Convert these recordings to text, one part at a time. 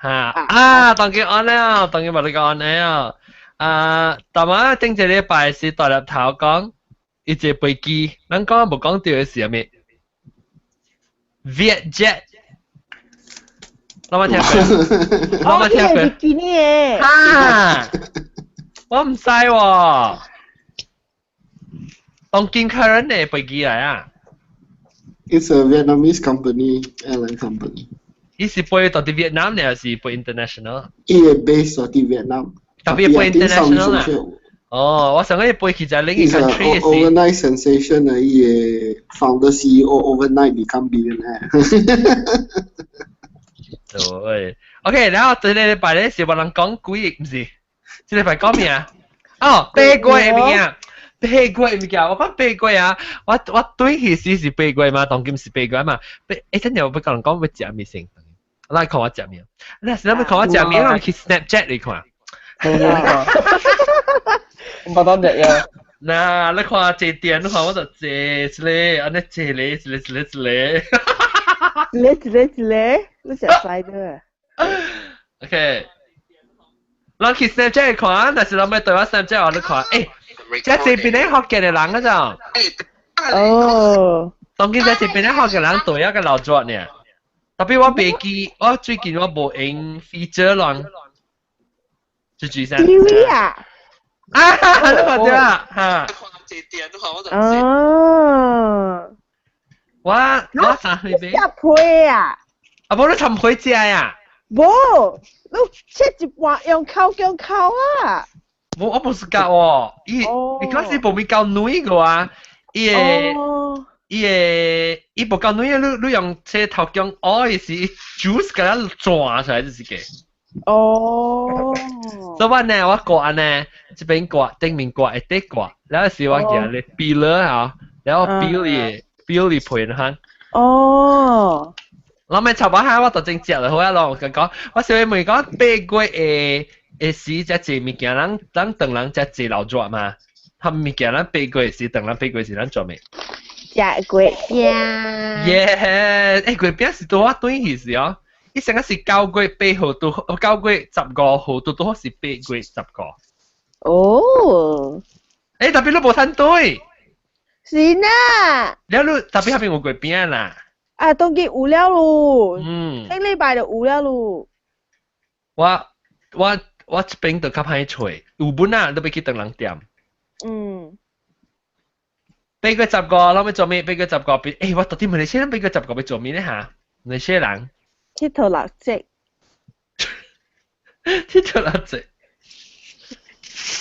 嚇啊，當佢按了，當佢無你講按了。啊，但係頂一禮拜是大粒頭講，伊一個飛機，咱講無講到的是啥物？Vietjet，攏捌聽過？攏捌聽過？今年的。哈！我毋知喎。當今 current 的飛機來啊！ It's a Vietnamese company, airline company. 伊是飛到佇越南呢，還是飛 international？伊的 base 佇越南。 Tapi 飛 international 啦。哦，我想講伊飛去一另一 country 是。 Overnight sensation 啊！伊的 founder CEO overnight become billionaire。對，OK，然後這個禮拜咧是有人講鬼，毋是？這禮拜講咩啊？哦，八月的物件，八月的物件，我講八月啊，我對彼時是八月嘛，當今是八月嘛。八，欸，真係我欲共人講欲食咩先？來看我食咩？你是欲看我食咩？我去 Snapchat 嚟看。唔當日呀。嗱，你看這點，你看我就坐一個，按呢坐咧，一個一個一個。一個一個一個，你食晒的。 OK，咱去 Snapchat 看，但是咱欲對我 Snapchat 我你看，欸，這這邊咧福建的人啊就。哦。當今這這邊咧福建人對一個老作呢。Tapi 我袂記，我最近我無用 feature 人，就住啥？ TV 啊！啊，你看對啊，哈。哦。我啥去買？食批啊！啊，無你尋批食呀？無，你切一半用口用口啊！無，我無是教哦，伊伊嗰時無咪夠軟個啊，伊會伊會伊無夠軟，你用車頭姜，哦，伊是 juice 共咱轉出來就是個。哦。所以我呢，我割按呢，這邊割，頂面割會得割，然後是我舉咧 peeler 啊，然後 peel 伊 peel 伊皮哈。哦。我咪插把下，我就正食就好啊咯。我講，我小妹問講八月的的時，遮濟物件，咱咱唐人食濟老熱嘛？他物件咱八月時，唐人八月時咱做咩？食月餅。耶！欸，月餅是拄仔轉去時哦。伊上個是9月8號拄，9月15號拄拄好是8月15。哦。欸，tapi 你無趁對。是呐。了你 tapi 彼邊有月餅啦。啊，當今有了咯。嗯。頂禮拜就有了咯。我這邊就較歹揣，有本啊，都欲去唐人店。8月15，咱欲做咩？八月十五變，欸，我到底馬來西亞八月十五欲做咩咧哈？馬來西亞人。𨑨迌六節。𨑨迌六節。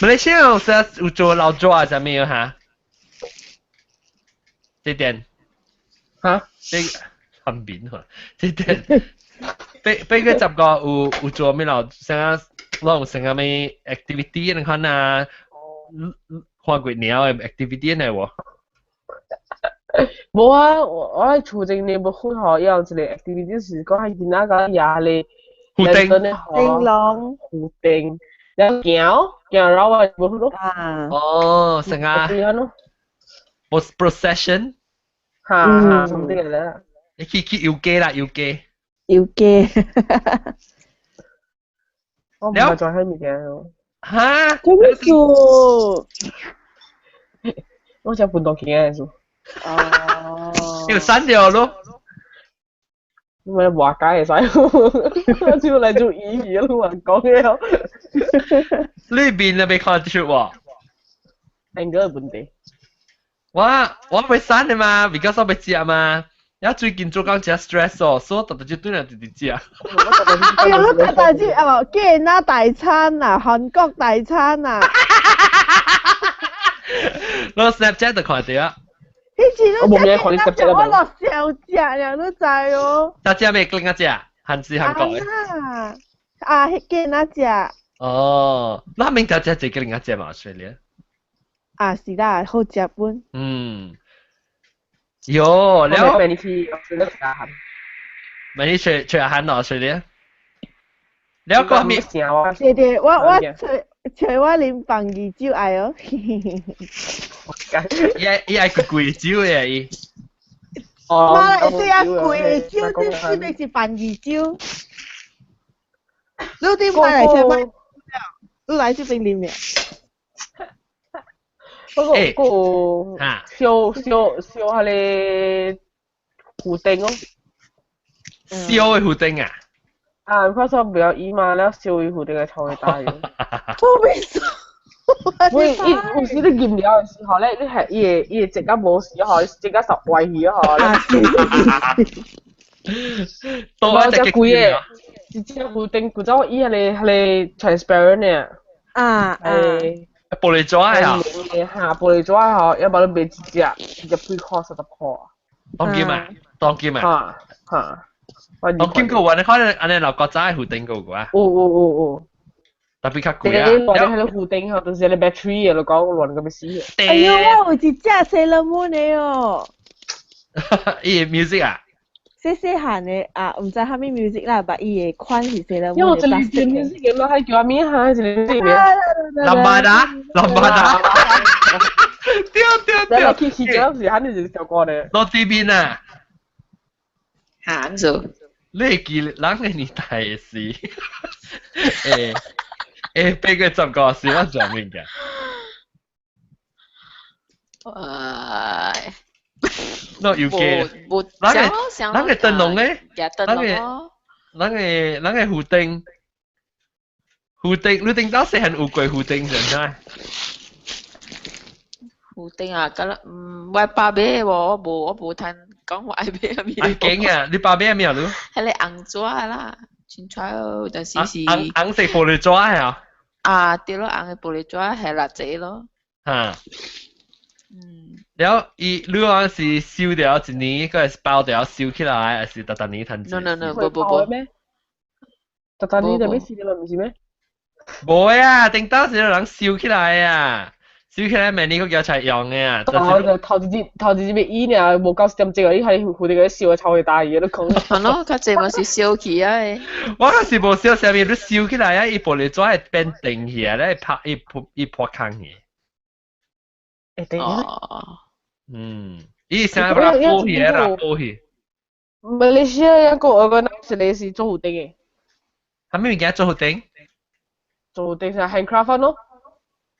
馬來西亞有啥有做老早啊？啥物哈？這點。哈？這含面喎，這點。8月15有做咩老？啥？攏有啥物 activity 你看啊？看過鳥的 activity 呢無？無啊，我喺厝前呢無分吼，有一個 activity 是講喺囡仔甲爺咧，護燈，燈籠，護燈，然後行行繞啊，無咯。啊。哦，成啊。procession。哈哈，something like that。你去遊街啦，遊街。遊街。我唔係在喺物件。哈？做咩做？我食半道件嘅數。哦。要刪掉咯。你咪話解會使，我只要嚟做意義，你話講嘅。呢邊你未看出喎？應該係問題。我會刪的嘛，because 我欲食嘛。我最近做工真 stress 哦，所以特特就對人直直食。哎呀，你特特知啊無？吉那大餐啊，韓國大餐啊。我 Snapchat 就看到啊。彼時我冇咩看你 Snapchat 我落小食了，你知哦？大食咩？另一隻韓是韓國的。啊，啊，彼那食。哦，那明條食這個另一隻嘛，所以啊，是啦，好食本。嗯。有，了。我你去那個韓。問你吹吹韓咯，所以了個咩？對對，我揣揣我啉放二酒愛哦。伊愛伊愛貴貴酒的伊。馬來西亞貴的酒，這是咪是放二酒？你點買嚟車買？你來這邊啉嘅。嗰個嗰個燒燒燒下你壺頂咯。燒的壺頂啊？啊，嗰時候比較熱嘛，然後燒的壺頂來炒會大嘅。我未燒。喂，伊有時你飲了的時候咧，你係伊會伊會整甲無時吼，整甲十歪去吼。多一隻貴嘅，一隻壺頂，古早伊彼個 transparent 嘅。啊啊！玻璃紙啊！嚇，玻璃紙吼，要無你賣一隻，一隻幾箍10塊。當金啊！當金啊！嚇嚇。當金個話，你可能按呢老國仔壺頂個啊？有有有有。特別較貴啊！你亂喺個壺頂吼，就是個 battery 啊，你講亂個欲死。哎呦，我有一隻 Sailor Moon 的哦。伊 music 啊？細細漢的啊，毋知啥物 music 啦，但伊的款是 Sailor Moon。因為這裡隻 music 嘅嘛，還叫咩哈？這裡這邊。 Lambada，Lambada。對對對。你去去嗰時肯定是小歌咧。落這邊啊。行做。你會記人的年代的事？欸欸，8月15是我做物件？唉。那有記？無，咱个咱个燈籠咧？燈籠咯。咱個壺頂，壺頂，你頂到細漢有過壺頂是毋？壺頂啊，咁啦，嗯，我爸買無，我無，我無聽講我愛買啥物。啊，勁啊！你爸買咩啊？你？彼個紅紙啦，凊彩哦，但是是紅紅色玻璃紙啊？啊，對咯，紅的玻璃紙係蠟燭咯。嚇！嗯。了，伊你講是燒掉一年，閣是包掉燒起來，還是逐逐年趁錢？No no no，無無無。逐逐年就欲死了嘛，毋是咩？無啊，頂當時有人燒起來啊！燒起來，明年閣叫出來用的啊！頭頭一日頭一日欲醫爾，無夠時點鐘啊！伊係負責個燒超會大伊，你講。係咯，較濟嘛是燒起啊！我嗰時無燒，啥物你燒起來啊！伊玻璃紙會變定起來，咧拍伊破伊破空去。會定。哦。嗯，伊啥把它破起來啦，破起。馬來西亞一個 organize 咧是做壺頂的。啥物物件做壺頂？做壺頂是 handcraft 咯。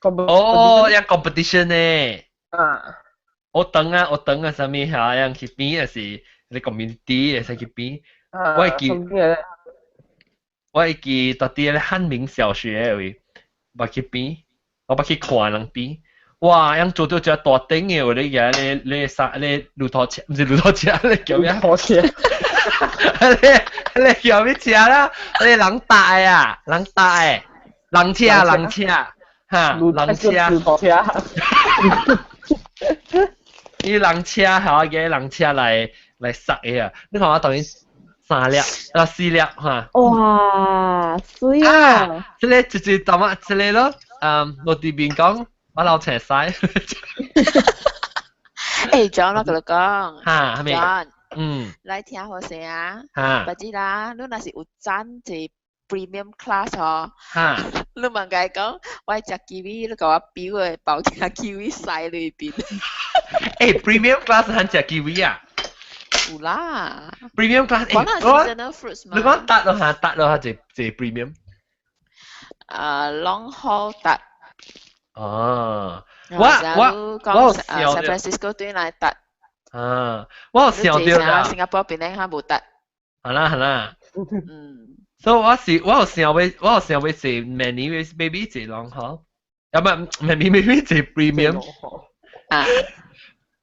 哦，有 competition 呢。啊。我等啊，我等啊，啥物嚇？樣去比還是你 community 會使去比？我會記，我會記到佇咧漢民小學位，捌去比，我捌去看人比。哇！樣做到隻大頂嘅，我你而家你你啥你駱駝車，毋是駱駝車，你叫咩？駱駝車。你你叫咩車啦？你人搭的啊，人搭的，人車人車，哈，人車。駱駝車。伊人車嚇，個人車來來塞的啊！你看我等於三粒啊四粒哈。哇，水啊！這個就是怎麼這個咯？嗯，落地面講。我流斜屎。欸，John，我共你講。嚇，係咪？ John，嗯。來聽好聲啊。嚇。不知啦，你若是有賺坐 premium class 吼。嚇。你問共伊講，我愛食 kiwi，你共我標個包隻 kiwi 塞裏邊。欸，premium class 通食 kiwi 啊？有啦。 premium class，講啦 seasonal fruits 嘛。你講搭落下，搭落下坐坐 premium。啊，long haul 搭。哦，我我我有想 San Francisco 轉來搭。啊，我有想著啦。新加坡邊咧較無搭。係啦係啦。嗯。所以我是我有想欲我有想欲坐 many maybe 坐 long haul，啊唔係 maybe maybe 坐 premium。啊。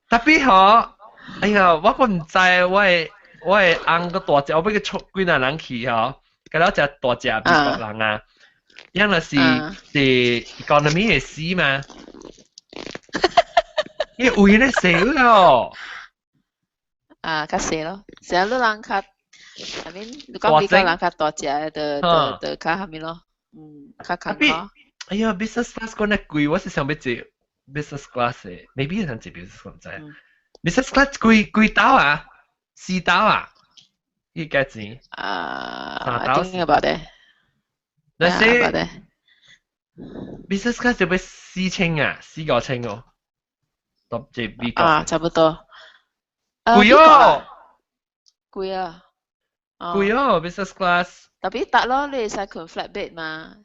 Tapi 吼，哎呀，我閣毋知我的我的翁閣大隻，我欲去出幾若人去吼，佮了食大隻美國人啊。樣若是是 economy 會死嘛？伊位咧細咯。啊，較細咯，成日你人較，I mean，你講比較人較大隻的，就就就較啥物咯，嗯，較艱苦。哎呀，business class 講得貴，我是想欲坐 business class 的，maybe 通坐 business class 毋知。business class 幾幾刀啊？四刀啊？伊幾錢？啊，三刀。 I think about it。那些 business class 就欲4千啊，四五千哦，搭這美國。啊，差不多。貴哦。貴啊！貴哦，business class。 Tapi 得咯，你會使睏 flat bed 嘛。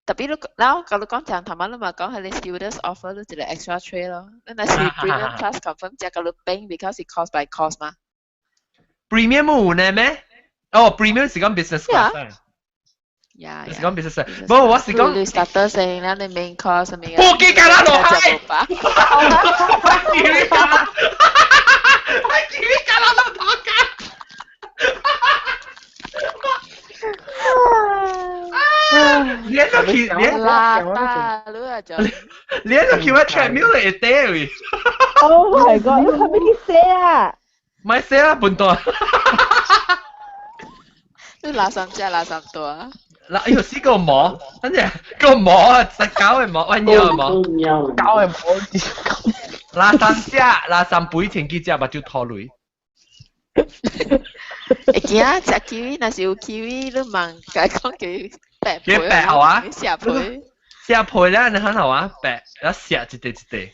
Tapi 你，然後甲你講講，頭先你嘛講係你 stewardess offer 你一個 extra tray 咯。你若是 premium class confirm 食甲你平，because 是 cost by cost 嘛。 Premium 有呢咩？哦，premium 是講 business class 啊。 Yeah。是講 business class。無，我是講。你 starter 先，咱你 main course 啥物。我記得啦，落海。我記得啦。我記得啦，落頭家。你都去，你啦啦，你啊就，你都去我 treadmill 嚟底位。 Oh my god！你係咪去寫啊？咪寫啦，笨蛋。你垃圾只垃圾多啊！嗱，哎呦，死個毛，跟住個毛啊，隻狗嘅毛，彎腰嘅毛，狗嘅毛，垃圾只，垃圾杯前幾隻目睭拖淚。會驚啊！食 kiwi，若是有 kiwi，你問共講叫白皮，白好啊，食皮，食皮咧，你看好啊，白，一食一塊一塊。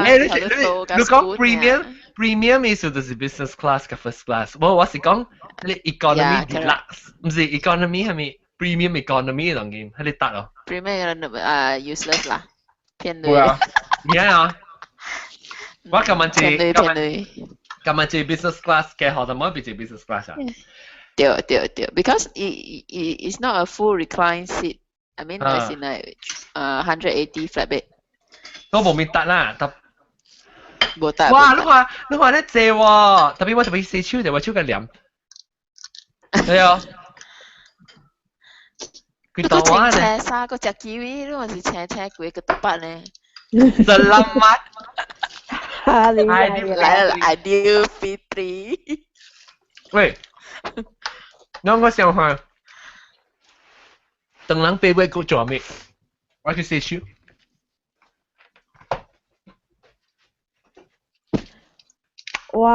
欸，你講 premium 意思就是 business class 佮 first class。我是講你 economy deluxe，毋是 economy 係咪 premium economy 當然，係你得咯。 Premium 啊 useless 啦，騙你。啊，而啊，我今日坐，今日坐 business class 嘅學就冇變做 business class 啊。對對對，because it's not a full recline seat。I mean, as in like 180 flat bed。都無咪得啦，得。無得。哇！你看你坐喎，特別我特別洗手就我手個黏。對啊。佢當我呢？三個食 kiwi，你嘛是請請幾個獨白呢？Selamat。來了，Aidilfitri。喂，兩個想法。等人八月閣做咩？我去洗手。我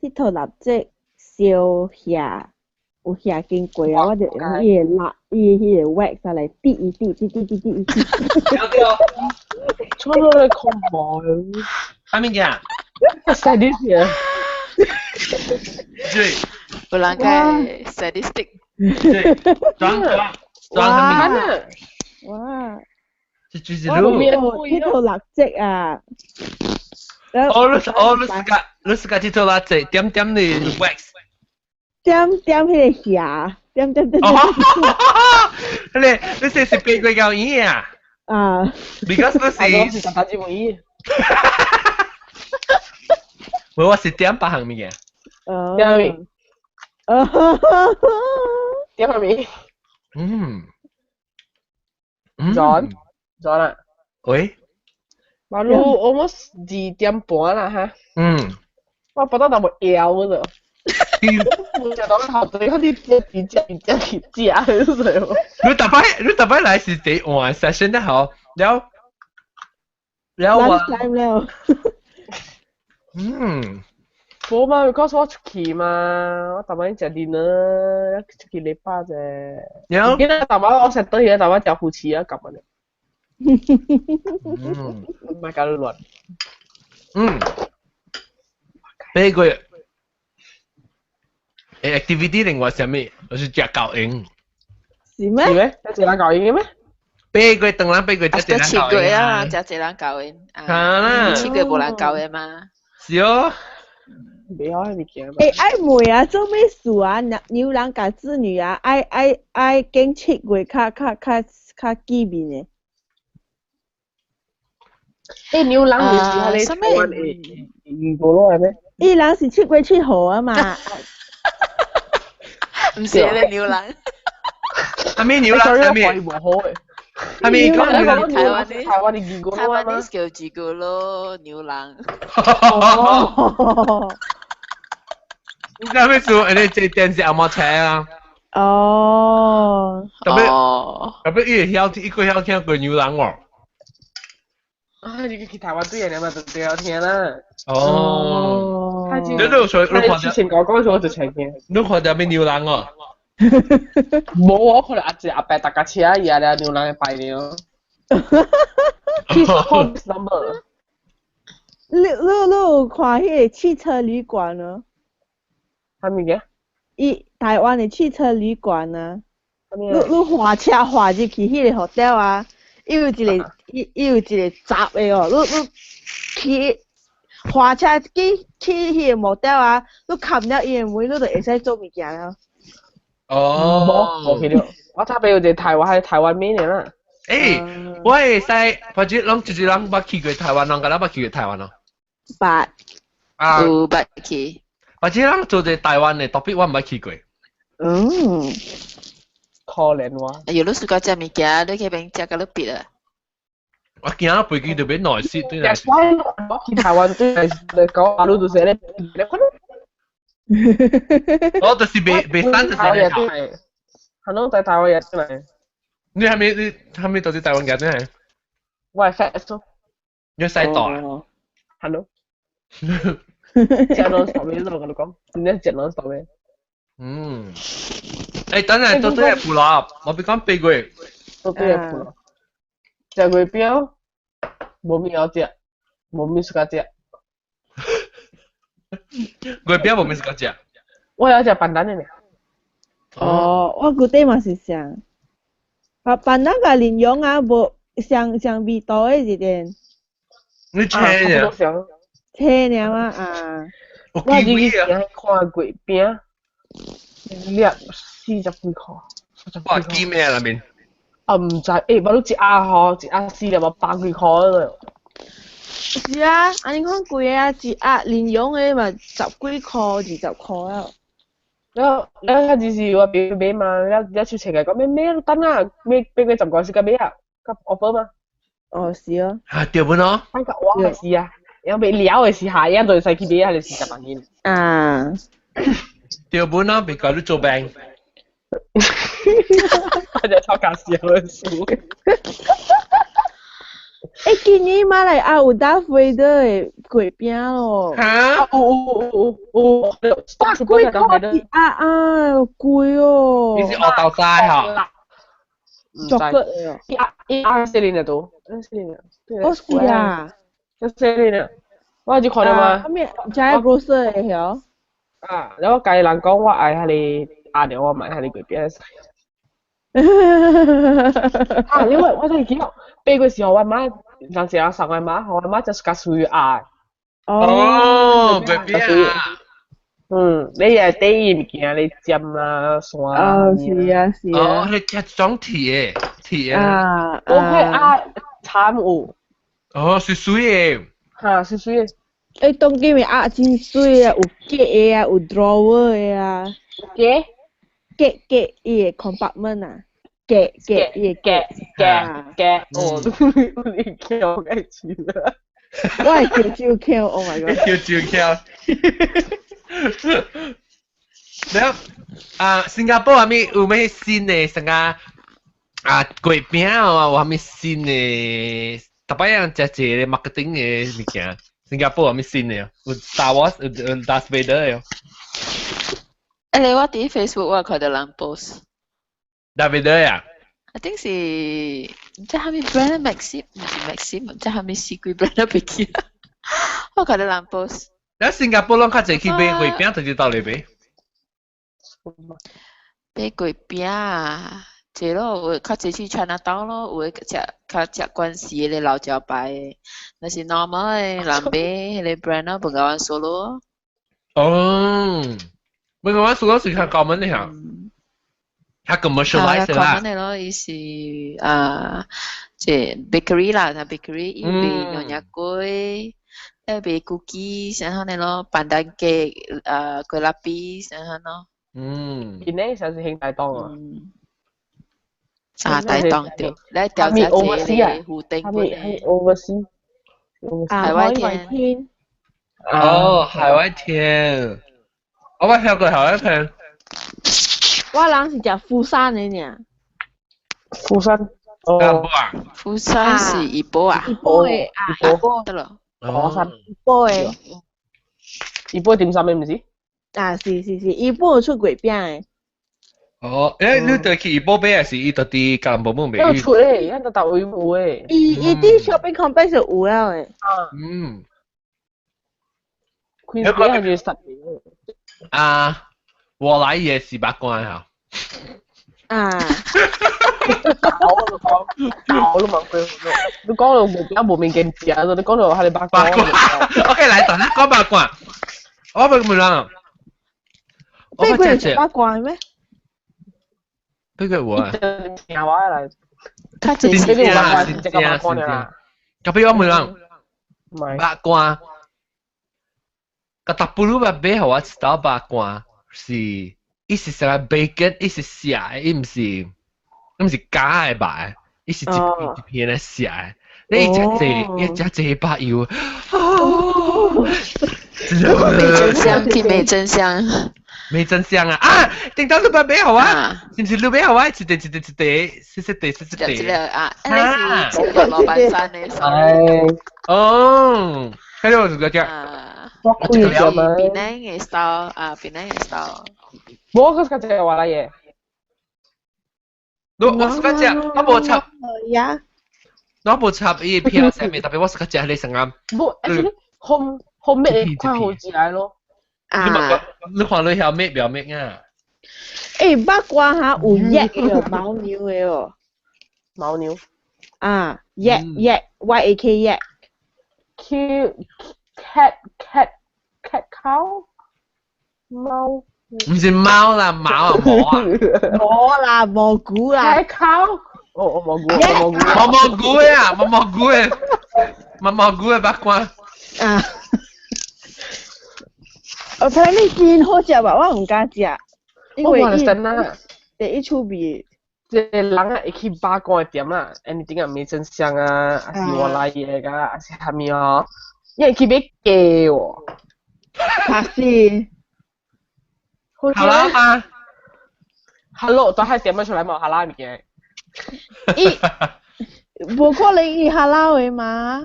佚佗蠟燭燒遐，有遐經過啊，我就用伊个蠟，伊彼個 wax 來滴一滴，滴滴滴滴滴。對對。出咗你恐怖。啥物件？ Sadist 啊！對。有人個 sadistic。對。裝裝。哇！哇！這就是路。佚佗蠟燭啊！哦，你自家佚佗蠟燭，點點你 wax。點點彼個霞，點點點。哦！你是八月到伊啊？啊。 Because 你是。是大姊妹。我是點別項物件。哦。點物？哦。點物？嗯。 John John 啊。喂。馬路 almost 2點半啦哈。嗯。我覺得就冇枵嗰度。我就當頭對嗰啲一隻一隻一隻去水。你特別來是第換 session 得好，了了我。 Lunch time 了。嗯。無嘛，because 我出去嘛，我逐擺食 dinner，出去禮拜啫。了。記得逐擺我食倒去，逐擺食夫妻啊，咁樣。嗯。唔係搞到亂。嗯。八月。activity 另外啥物？我是食狗蠅。是咩？是咩？食人狗蠅嘅咩？八月當然八月食一人狗蠅啊！食一人狗蠅。啊。7月無人狗蠅嘛？是哦。袂曉彼物件。欸，愛問啊，做咩事啊？牛郎佮織女啊，愛揀7月較見面的。欸，牛郎是喺你台灣的遇過咯，係咩？伊人是7月7號啊嘛。毋是咧牛郎。阿咩牛郎？阿咩？無好嘅。阿咩講台灣的台灣的遇過台灣的叫幾個咯牛郎。哦。你知咩事？你這電視有冇車啊？哦。特別伊會曉一個曉聽過牛郎喎。啊！你去台灣對人嘛，就對曉聽啦。哦。你都說你看之前講講咗我就聽聽。你看到咩牛郎哦？無，我可能阿姐阿伯搭架車，伊啊咧牛郎嘅牌了。Please call this number。你有看彼个汽車旅館啊？啥物嘅？伊台灣的汽車旅館啊，你駛車駛入去彼个 hotel 啊，伊有一個伊有一個閘的哦，你去駛車去彼個 motel 啊，你冚了伊的門，你就會使做物件了。哦，無去了。我差別有一個台灣係台灣面的啦。欸，我會使，或者攏就是人捌去過台灣，人敢若捌去過台灣咯。捌。啊。有捌去。或者人做者台灣的 topic 我毋捌去過。嗯。可憐我。哎喲，你暑假食物件，你去邊食甲你癟啊？我驚飛機就欲內死對來。我去台灣對來講，阿魯就是咧，你看。我就是袂散就是咧。係咯，在台灣也出來。你係咪到底台灣嘅真係？我係 fat 咯。你使大啊？係咯。食 non stop 嘅，我同你講，真正食 non stop 嘅。嗯。欸，等陣到底係葡羅，我別講八月。到底係葡羅。食月餅，無物好食，無物相食。月餅無物相食。我有食 pandan 的爾。哦，我舊底嘛是想，啊，pandan 佮蓮蓉啊，無相相味道的一點。你青爾？青爾嘛啊。我自己看月餅，一粒40幾箍。哇！幾咩內面？啊，毋知，欸，無你一盒吼，一盒四粒啊，百幾箍了。是啊，按呢款貴啊，一盒蓮蓉的嘛十幾箍、20箍啊。了了，遐就是我朋友買嘛，了了手冊來講買買，等啊，買8月10是佮買啊，佮 offer 嘛。哦，是哦。啊，對不喏？反正我的是啊，然後買了的時下，樣就會使去買啊，就是10萬銀。啊。對不喏？別講你做病。我就超搞笑的事。欸，今年馬來亞有達菲德的月餅咯。哈？有有有有有。百幾箍一盒啊，貴哦。你是學豆仔哈？作骨的哦。一盒一盒四年的多，四年的。哦是啊。四年的，我就看到嘛。啊，咩？食 grocer 的曉？啊，然後我家人講我愛彼個鴨了，我買彼個月餅。啊，因為我真係記得八月時候，我媽人一人送我媽，我媽就是較水鴨。哦，月餅啊！嗯，你也第一物件，你煎啊、蒜啊。哦，是啊，是啊。哦，你食種鐵的，鐵的。啊。我會鴨慘有。哦，是水的。哈，是水的。欸，當今的鴨真水啊，有格的啊，有 drawer 的啊。格？格格伊的 compartment 啊，格格伊的格格格，哦，你叫我去了。我會叫酒巧，Oh my god！叫酒巧。了啊，新加坡係咪有咩新的？啥個啊，月餅啊，有啥物新的？逐擺人食一個 marketing 的物件。新加坡有咩新的？有 Star Wars，有 Darth Vader 的。欸，你我佇 Facebook 我看到人 post。 Darth Vader 啊？ I think 是毋知啥物 brand Maxim，毋是 Maxim，毋知啥物死鬼 brand 袂記啦。我看到人 post。咱新加坡攏較濟去買月餅，就是佗裡買。買月餅啊，這咯有較濟去 Chinatown 咯，有的食較食慣勢的老招牌的，若是 normal 的人買彼个 brand 咯，飯糰灣 Solo。哦，飯糰灣 Solo 是較 common 的嚇，較 commercialize 啦。 common 的咯，伊是啊，這 bakery 啦，那 bakery 伊賣娘惹粿，誒賣 cookie 啥款的咯，pandan cake，啊，粿lapis 啥款咯。今年上是興大檔啊。啊，大檔對，來調查這個湖頂本的。oversea。海外天。哦，海外天，我捌聽過海外天。我人是食釜山的爾。釜山。哦。釜山是怡保啊。怡保的啊，怡保。得咯。釜山。怡保的。怡保點心的毋是？啊，是是是，怡保有出月餅的。哦，欸，你佇去怡保買，還是伊佇佇吉隆坡買？有出誒，咱佇佗位有誒。伊伊佇 shopping complex 就有了誒。啊。Queensway 係要10年。啊，我來也是八卦嚇。啊！搞都講，搞都問佢，你講到無邊無面鏡字啊！你講到係你八卦。八卦。OK，來，等下講八卦。我問問人。八卦是八卦咩？八卦有啊。聽話嚟。較濟是正八卦，是這個八卦正啦。特別我問人。唔係。八卦。個特布魯捌買予我一道八卦是，伊是啥 bacon，伊是寫的，伊毋是假的吧？伊是一片一片來寫的。你食這，伊食這百油，味噌香，去味噌香。味噌香啊！啊，頂當你捌買予我，是毋是你買予我？一塊一塊一塊，細細塊細細塊。一個啊，那是切蘿蔔山的。係。哦，喺度就個我開咗嘛。檳城的 style 啊，檳城的 style。冇，佢係就話啦嘢。我我是個食，我無插。呀。我無插伊票啥物，特別我是個食你成啱。冇，actually home homemade 較好食咯。啊！你看你曉咩表咩啊？欸，八卦哈有 yak 的犛牛的哦。犛牛。啊，yak yak Y A K yak。 Q cat cat cat cow 貓。唔是貓啦，貓啊，毛啊。冇啦，蘑菇啦。 cat cow 哦，蘑菇，蘑菇。毛蘑菇啊，毛蘑菇的，毛蘑菇的八卦。啊。我睇你真好食吧，我毋敢食，因為伊第一出味。這個人啊會去八卦的店啦，anything 啊，味噌香啊，還是我來的個，還是啥物哦，伊會去買雞喎。嚇死！哈啦嗎？Hello，都係點樣出來冇哈啦物件？伊無可能伊哈啦的嘛？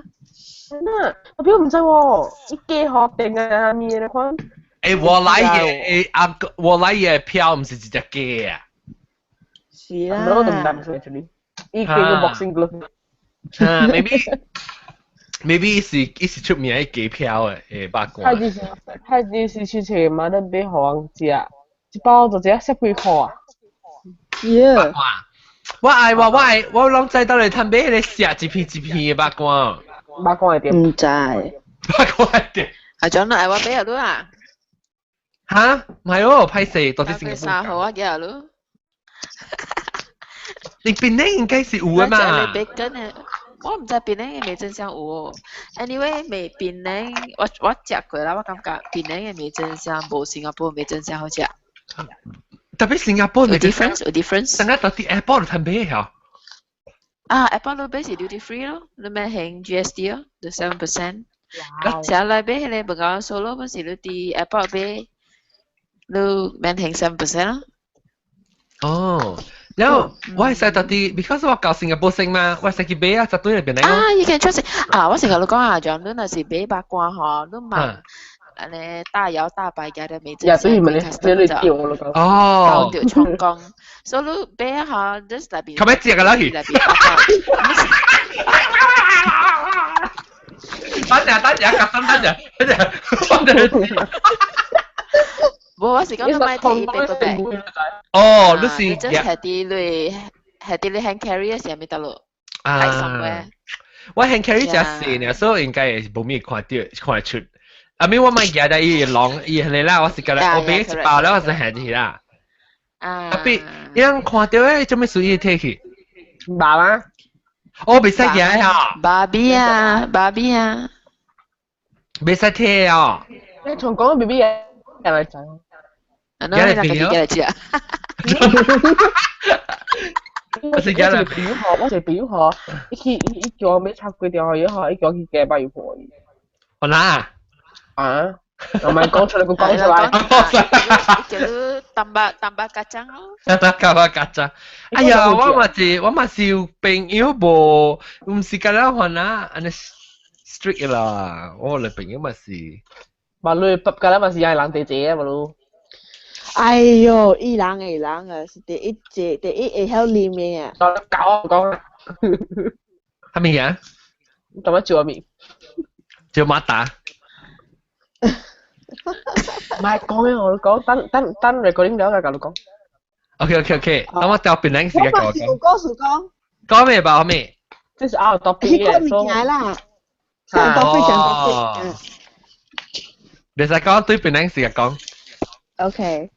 那我表毋知喎，伊雞殼定啊物的款。欸，我來的阿我來的票毋是一隻雞啊。是啦。我都毋知actually，伊雞個 boxing glove。啊，maybe 伊是出名的雞票的，欸八卦。他就是去揣嘛，恁買予人食，一包就只十幾箍啊。是。八卦，我愛我我愛我攏知道你趁買彼个食一片一片的八卦。八卦的店。毋知。八卦的店。阿張愛我買啊，你啊？哈？毋係哦，歹勢，到底新加坡。 3號我寄啊，你。你檳城應該是有的嘛？我毋知檳城的味噌香有無。Anyway，味檳城我食過啦，我感覺檳城的味噌香無新加坡味噌香好食。特別新加坡有 difference 有 difference。等下到啲 airport 通買嚇。啊，airport 你買是 duty free 咯，你免還 GST 咯，就 7%。成來買彼個 Bengawan Solo 本是你佇 airport 買，你免還 7% 咯。哦。然後我係使到啲，because 我到新加坡先嘛，我使去買啊，十對入邊嚟。啊，you can trust 啊！我成日都講啊，像你若是買八卦吼，你問按呢大搖大擺嘅的味噌香，對，咪你你掉我咯。哦。掉衝光，所以你買吼，just 內邊。佢咪食個啦去。內邊八卦。等陣，等陣，夾心等陣，等陣，等陣。無，我是講你買提 paper bag。哦，你是。你真係佇你係佇你 hand carry 的時候咪得咯。啊。我 hand carry 只細呢，所以應該是無咩看到看得出。啊，咪我買舉得伊籠伊係啦，我是覺得我買一包了，我是行去啦。啊。特別伊人看到誒，做咩事伊提去？爸媽。哦，袂使舉啊。芭比啊，芭比啊。袂使提啊。你同講 B B 嘢係咪仔？啊，那你家己來食。我是舉來朋友嗬，我一個朋友嗬，伊去伊叫我買插幾條魚嗬，伊叫我去加百油婆。我哪？啊！我咪講出來，佢講出來。叫你tambah tambah kacang 咯。 tambah kacang。哎呀，我嘛是有朋友無，毋是甲咱還啊，按呢 strict 啦。我的朋友嘛是。嘛你北甲咱嘛是愛人地濟啊嘛咯。哎喲，伊人的人啊，是第一隻，第一會曉啉的啊。講講。啥物嘢？怎麼做面？做馬達。唔係講嘅，我講等等等 recording 了，我甲你講。 OK，等我調檳城時間講。我嘛是有故事講。講咩吧，後面？這是 out topic 彼款物件啦，上 topic 上 topic。你使講對檳城時間講。 OK。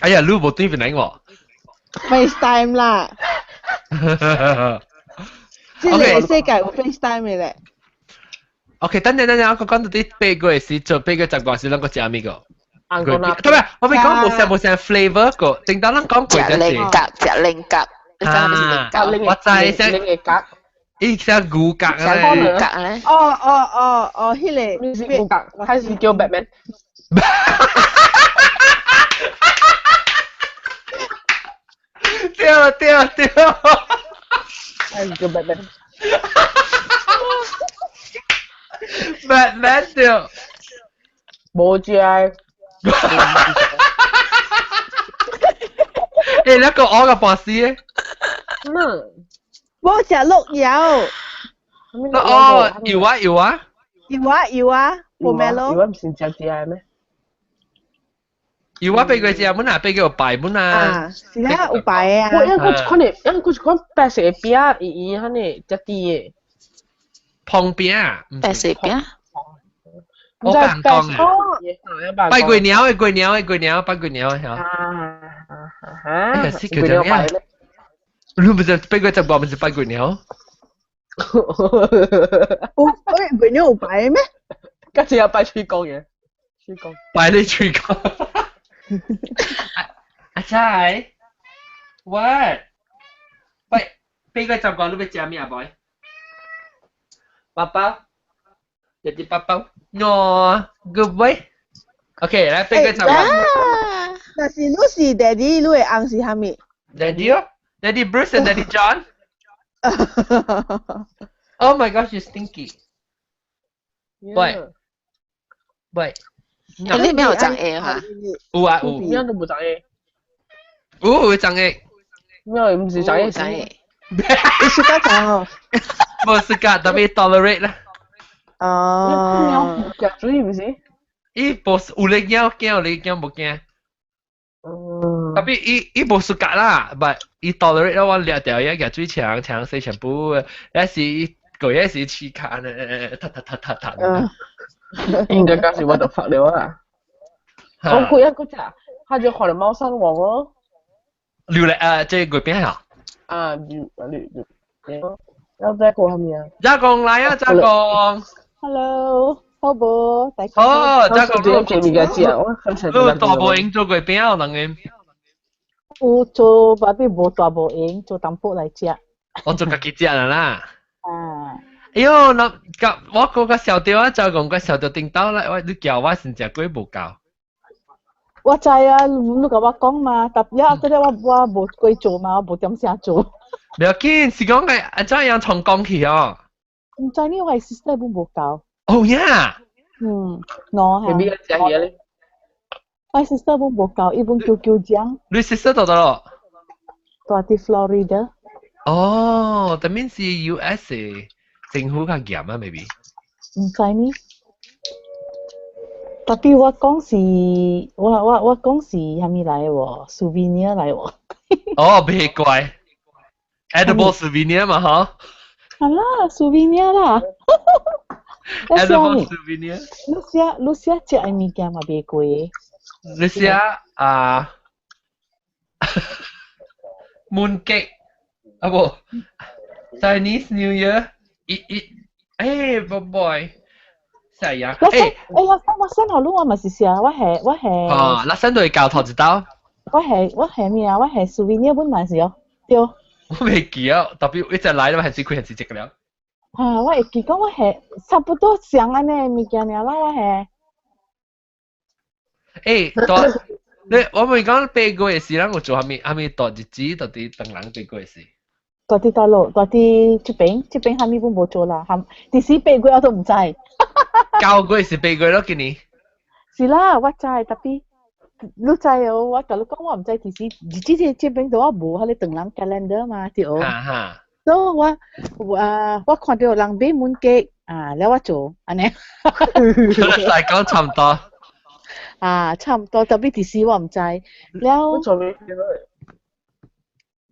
哎呀，你無對檳城喎。 FaceTime 啦。這個世界有 FaceTime 的咧。 OK，等陣等陣，我講到啲八月時做八月習慣時，咱個食咩個？特別我咪講無啥 flavor 個，正當咱講過食菱角，食菱角，你知係咪菱角？我知，食菱角，伊食牛角咧。牛角咧。哦，彼個。是牛角，還是叫 Batman？對對對。還是叫 Batman。 Batman 對。無食。欸，那個我個博士咧？嗯。無食鹿油。哦，有啊有啊。有啊有啊，pomelo。有啊，毋是食食的咩？有啊，俾佢食本啊，俾佢有白本啊。啊，是啊，有白啊。我因為看的，因為看白色的餅，圓圓彼個食甜的。旁邊啊？白色餅。我敢講啊！拜鬼鳥的鬼鳥的鬼鳥，拜鬼鳥的嚇。啊哎呀，是叫做咩？你唔是拜鬼十個，唔是拜鬼鳥？有，喂，鬼鳥有白咩？今次有拜吹公嘅，吹公。拜你吹公。阿仔，喂，拜拜鬼十個，你欲食咩啊，boy？爸爸。一隻包包，我 good boy。OK，來八月十五。若是你是 daddy，你會翁是啥物？Daddy 哦，Daddy Bruce and Daddy John。Oh my gosh, you stinky. 喂喂，你沒有長 A 哈？有啊有。咩都無長 A。有長 A。咩唔是長 A？長 A。你是講長哦？無是㗎，特別 tolerate 啦。哦，夾水唔是？伊無有咧驚驚，有咧驚無驚。嗯。特別伊伊無 suka 啦，but 伊 tolerate 我掠掉伊夾水牆牆洗全部，有時個有時試卡呢，嗒嗒嗒嗒嗒。應該講是我就發了啊！我過一個只，他就看到貓山王哦。溜嚟啊！這個邊啊？啊，溜溜溜。有再過係咪啊？家公來啊，家公。 Hello，好無？大家好，家公你做物件食，我很你大無閒做月餅哦，兩個。有做，爸比無大無閒，做淡薄來食。我做家己食啦啦。啊。哎喲，那個我嗰個小弟我就講個小弟頂到啦，我你叫我先食過無夠。我知啊，你共我講嘛，但了後我我無過做嘛，我無點聲做。唔要緊，是講個按怎樣從講起哦？毋知呢，我 sister 本無夠。哦呀。嗯，我係。邊個食嘢咧？我 sister 本無夠，伊本叫叫醬。你 sister 到佗咯？住佇 Florida。哦，that means 是 US 政府較嚴啊，maybe。毋知呢。特別我講是，我我我講是啥物來喎？souvenir 來喎。哦，別怪，edible souvenir 嘛，嗬。係啦，souvenir 啦。 edible souvenir。你寫你寫食的物件嘛袂貴。你寫啊，mooncake 啊無，Chinese New Year，一一，哎，boy。係啊！欸，欸，我我新學攏我嘛是寫，我係我係。哦，那新對教頭一刀。我係我係咩啊？我係 souvenir 本嘛是哦，對。我未記啊，特別一直來都係只開係只隻了。啊，我會記講我係差不多像按呢物件爾啦，我係。欸，大你我咪講八月時，咱有做啥物？啥物大日子？到底當人八月時？住佇大陸，住佇這邊，這邊啥物本無做啦，含第時八月我都毋知。九月是八月咯，今年。是啦，我知，特別你知哦，我共你講，我毋知第時，這這這邊度我無彼個唐人 calendar 嘛，對。哈哈。所以我啊，我看到人買 mooncake 啊，了我做按呢。來講差唔多。啊，差唔多，特別第時我毋知。了我做咩 favorite？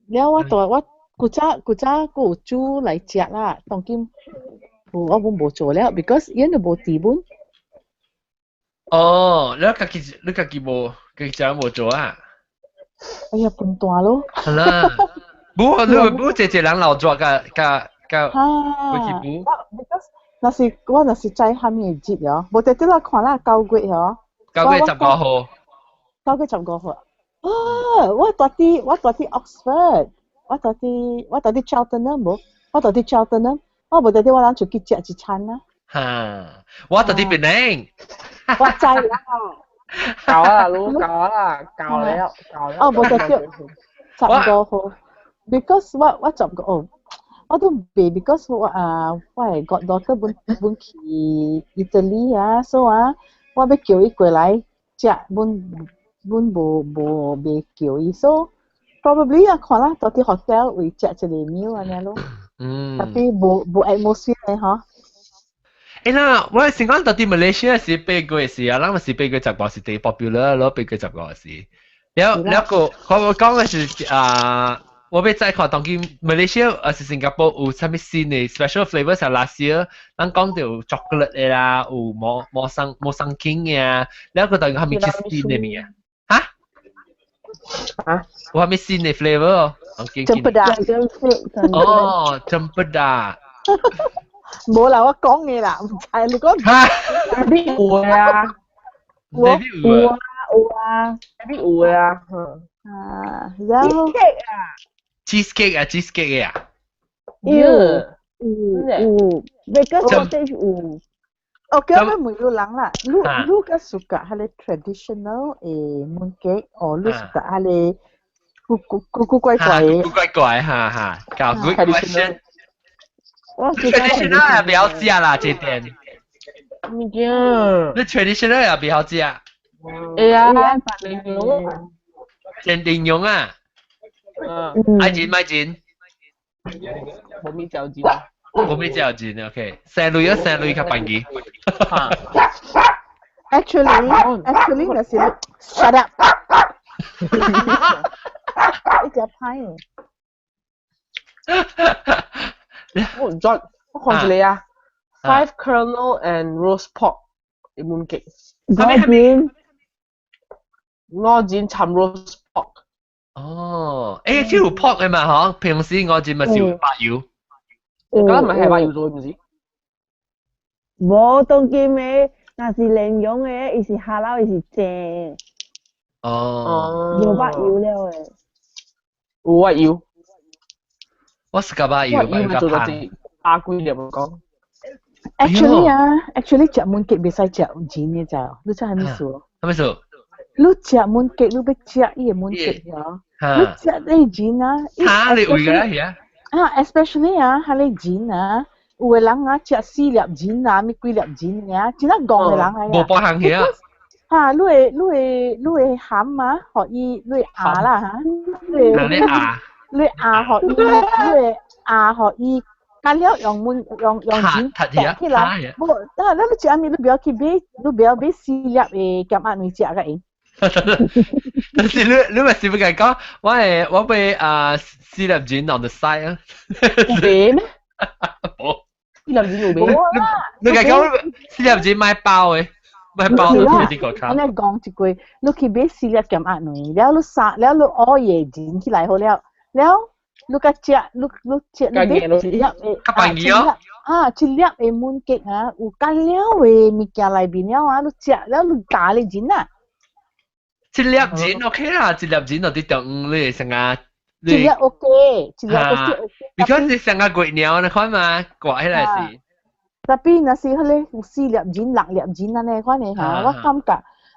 了我大我古早古早閣有煮來食啦，當今無我本無做了，because 𪜶都無佇本。哦，你家己食無做啊？哎呀，笨蛋咯！係啦，無你無這這人老做甲甲甲，啊，會去補。 because 若是我若是知蝦米節哦，無特別啦，看啦9月哦， 9月15號。 9月15號。啊，我住佇 Oxford，我住佇 Cheltenham 無，我住佇 Cheltenham，我無特別我人出去食一餐啦。哈，我住佇檳城。我知啦。夠啦，老夠啦，夠了，夠了。哦，無特別十五號，because 我十個哦。我都未，because 我啊，我的 goddaughter 本本去 Italy 啊，所以啊，我欲叫伊過來食，本本無無未叫伊，所以 probably 啊，看啦，到佇 hotel 會食一個 meal 按呢咯。特別無無 atmosphere 的嗬。欸啦，我先講到佇馬來西亞是八月時啊，咱嘛是八月十五是最 popular 咯，八月十五時。了了個我講的是啊。我欲再看當今馬來西亞還是新加坡有啥物新的 special flavor 像 last year，咱講到有 chocolate 的啦，有摩摩桑摩桑 king 的啊，了個當然還物新的物件，哈？啊？有啥物新的 flavor 哦？ Cempedak。哦，cempedak。無啦，我講嘅啦，毋知你講。邊有啊？有啊有啊，邊有啊？啊，然後。啊。 cheesecake 啊，cheesecake 啊。有有有，Baker Cottage 有。我叫你問有人啦，你你較 suka 彼個 traditional 的 mooncake，哦，你 suka 彼個古古古古怪怪的？古怪怪，哈哈，搞 good question。我 traditional 也不要食啦，這點。物件。你 traditional 也不曉食。會啊，蓮蓉。煎蓮蓉啊。嗯。愛煎愛煎。無咪嚼勁。無咪嚼勁，OK。生類啊，生類較便宜。 Actually, 若是 shut up。你食歹。我唔知，我看一個啊，Five Kernel and Roast Pork 的 mooncake。五錢。五錢摻 roast pork。哦，欸，這有 pork 的嘛？嗬，平時五錢嘛是有白油。我覺得唔係白油做，毋是？無當今的，若是蓮蓉的，伊是下樓，伊是蒸。哦。有白油了的。有白油。我是甲白油，白油較香。百幾粒講。 Actually 啊，actually 食 mooncake 袂使食錢的咋？你知啥物意思？啥物意思？你食 mooncake，你欲食伊的 mooncake 嗬？你食那錢啊？哈，你為個係啊？啊，especially 啊，彼个錢啊，有的人啊食四粒錢啊，物幾粒錢爾，真正戇的人來啊。無半項去啊！哈，你會含啊，予伊你會咬啦哈，你會你會咬予伊，你會咬予伊。干了用門用用錢夾起來，無，啊，你食啥物你不要去買，你不要買四粒的鹹鴨卵食個用。但是你咪是不敢講，我係我買啊四粒錢 on the side 啊。有賣咩？無。四粒錢有賣？你敢講四粒錢買包的，買包都是呢個卡。我咧講一句，你去買四粒鹹鴨卵，了你三，了你熬夜錢起來好了，了。你較食，你你食，你買一粒的，較便宜哦。啊，一粒的 mooncake 啊，有加了的物件內面了啊，你食了你加你錢啊。一粒錢 OK 啦，一粒錢就佇中午你會成啊。一粒 OK，一粒都是 OK。 because 你成個月鳥你看嘛，掛起來是。特別若是彼个有四粒錢、六粒錢按呢款的哈，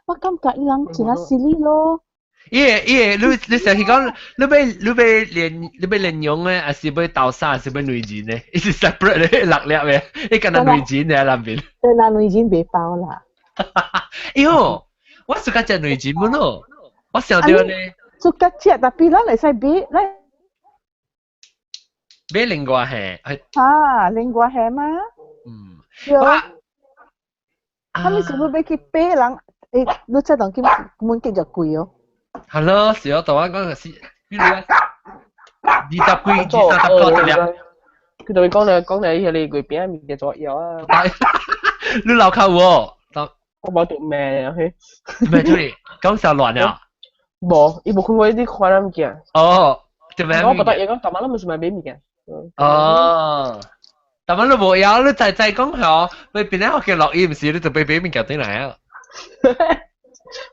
我感覺伊人真啊犀利咯。伊個伊個，你你上次講，你欲蓮蓉的，還是欲豆沙，還是欲卵仁的？伊是 separate 的六粒的，伊干焦卵仁的內面。對啦，卵仁袂包啦。哎喲，我 suka 食卵仁本咯，我想到呢。 Suka 食，tapi 咱會使買，咱買另外係。啊，另外係嗎？嗯。對。他們是不是欲去買人？誒，你這當今滿幾就貴哦。係咯，是我台灣講嘅是，比如啊，20幾、20、30塊一粒。佢同你講你講你迄個月餅物件做藥啊。你樓口喎？我無讀咩去。咩出嚟？講上亂啊？無，伊無看過你看物件。哦，做咩？我覺得伊講台灣攏毋是買買物件。哦。但係你無要，你再再講嗬，你邊咧學嘅落雨唔是，你就俾俾物件轉來啊。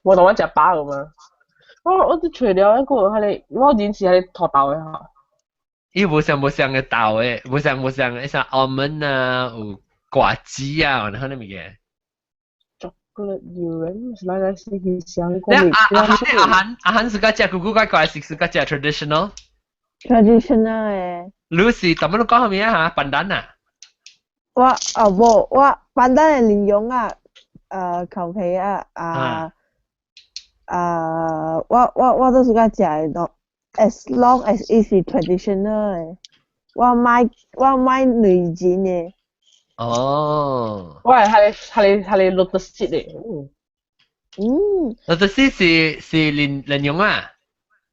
我同我食飽嘛。我我除了一個係你，我認識係土豆的吼。伊無像無像嘅豆的，無像無像的，像 almond 啊，有瓜子啊，然後那物件。 Chocolate durian 是來來是去香。你阿阿阿韓阿韓是個食古古怪怪，是是個食 traditional。 Traditional 的。你是怎麼你講啥物啊？嚇，pandan 啊？我啊無，我 pandan 的蓮蓉啊，求其啊啊啊，我都是較食的咯，as long as 伊是 traditional 的，我買類型的。哦。我係係 lotus seed 的。嗯。 Lotus seed 是蓮蓉啊？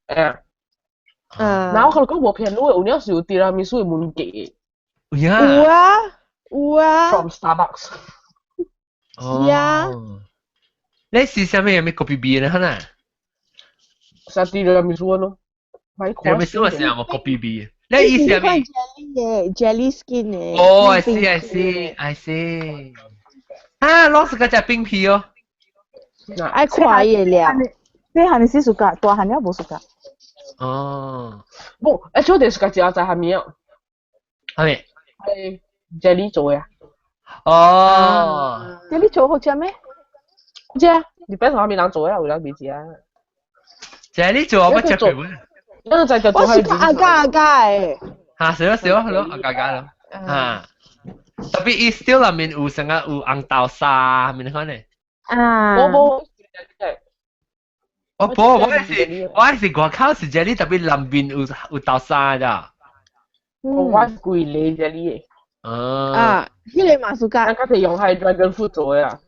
誒。啊。然後我講無騙你，有領是有提拉米蘇的門記。有啊。有啊。 From Starbucks。哦。你是啥物啥物 kopi B 呢？可能？啥提拉米蘇咯？提拉米蘇是啥物 kopi B？你意思係咩？jelly 的，jelly skin 的。哦，I see, I see, I see。啊，攞是個隻冰皮哦。愛看伊了。你係咪是暑假？大漢了無暑假？哦。無，誒，小弟暑假食在下面啊。係咪？係 jelly 做的。哦。 jelly 做好食咩？食啊，你別從下面人做的，有人未食啊。 jelly 做我冇食過。那個就我是阿加阿加的。嚇，少少係咯，阿加加咯。嚇。特別伊 still 內面有成個有紅豆沙，咪你看呢？啊。我冇。我冇，我是外口是 jelly，特別內面有豆沙咋。我係規粒 jelly 的。啊。啊，彼個嘛是較。咱較用係 dragon fruit 做的啊。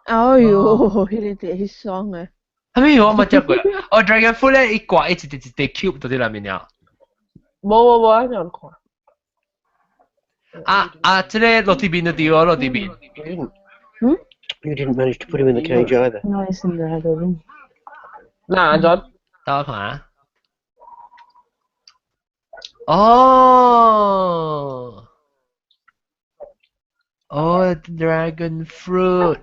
哎喲，彼個真爽的。係咪我冇食過？哦，dragon fruit 咧，一掛一隻一隻 cube 到啲內面了。無無無，我冇看。啊啊！這個落地邊就對哦，落地邊。嗯？You didn't manage to put him in the cage either. No, it's in the other room. 嗱，安怎？等我看啊。哦。哦，dragon fruit。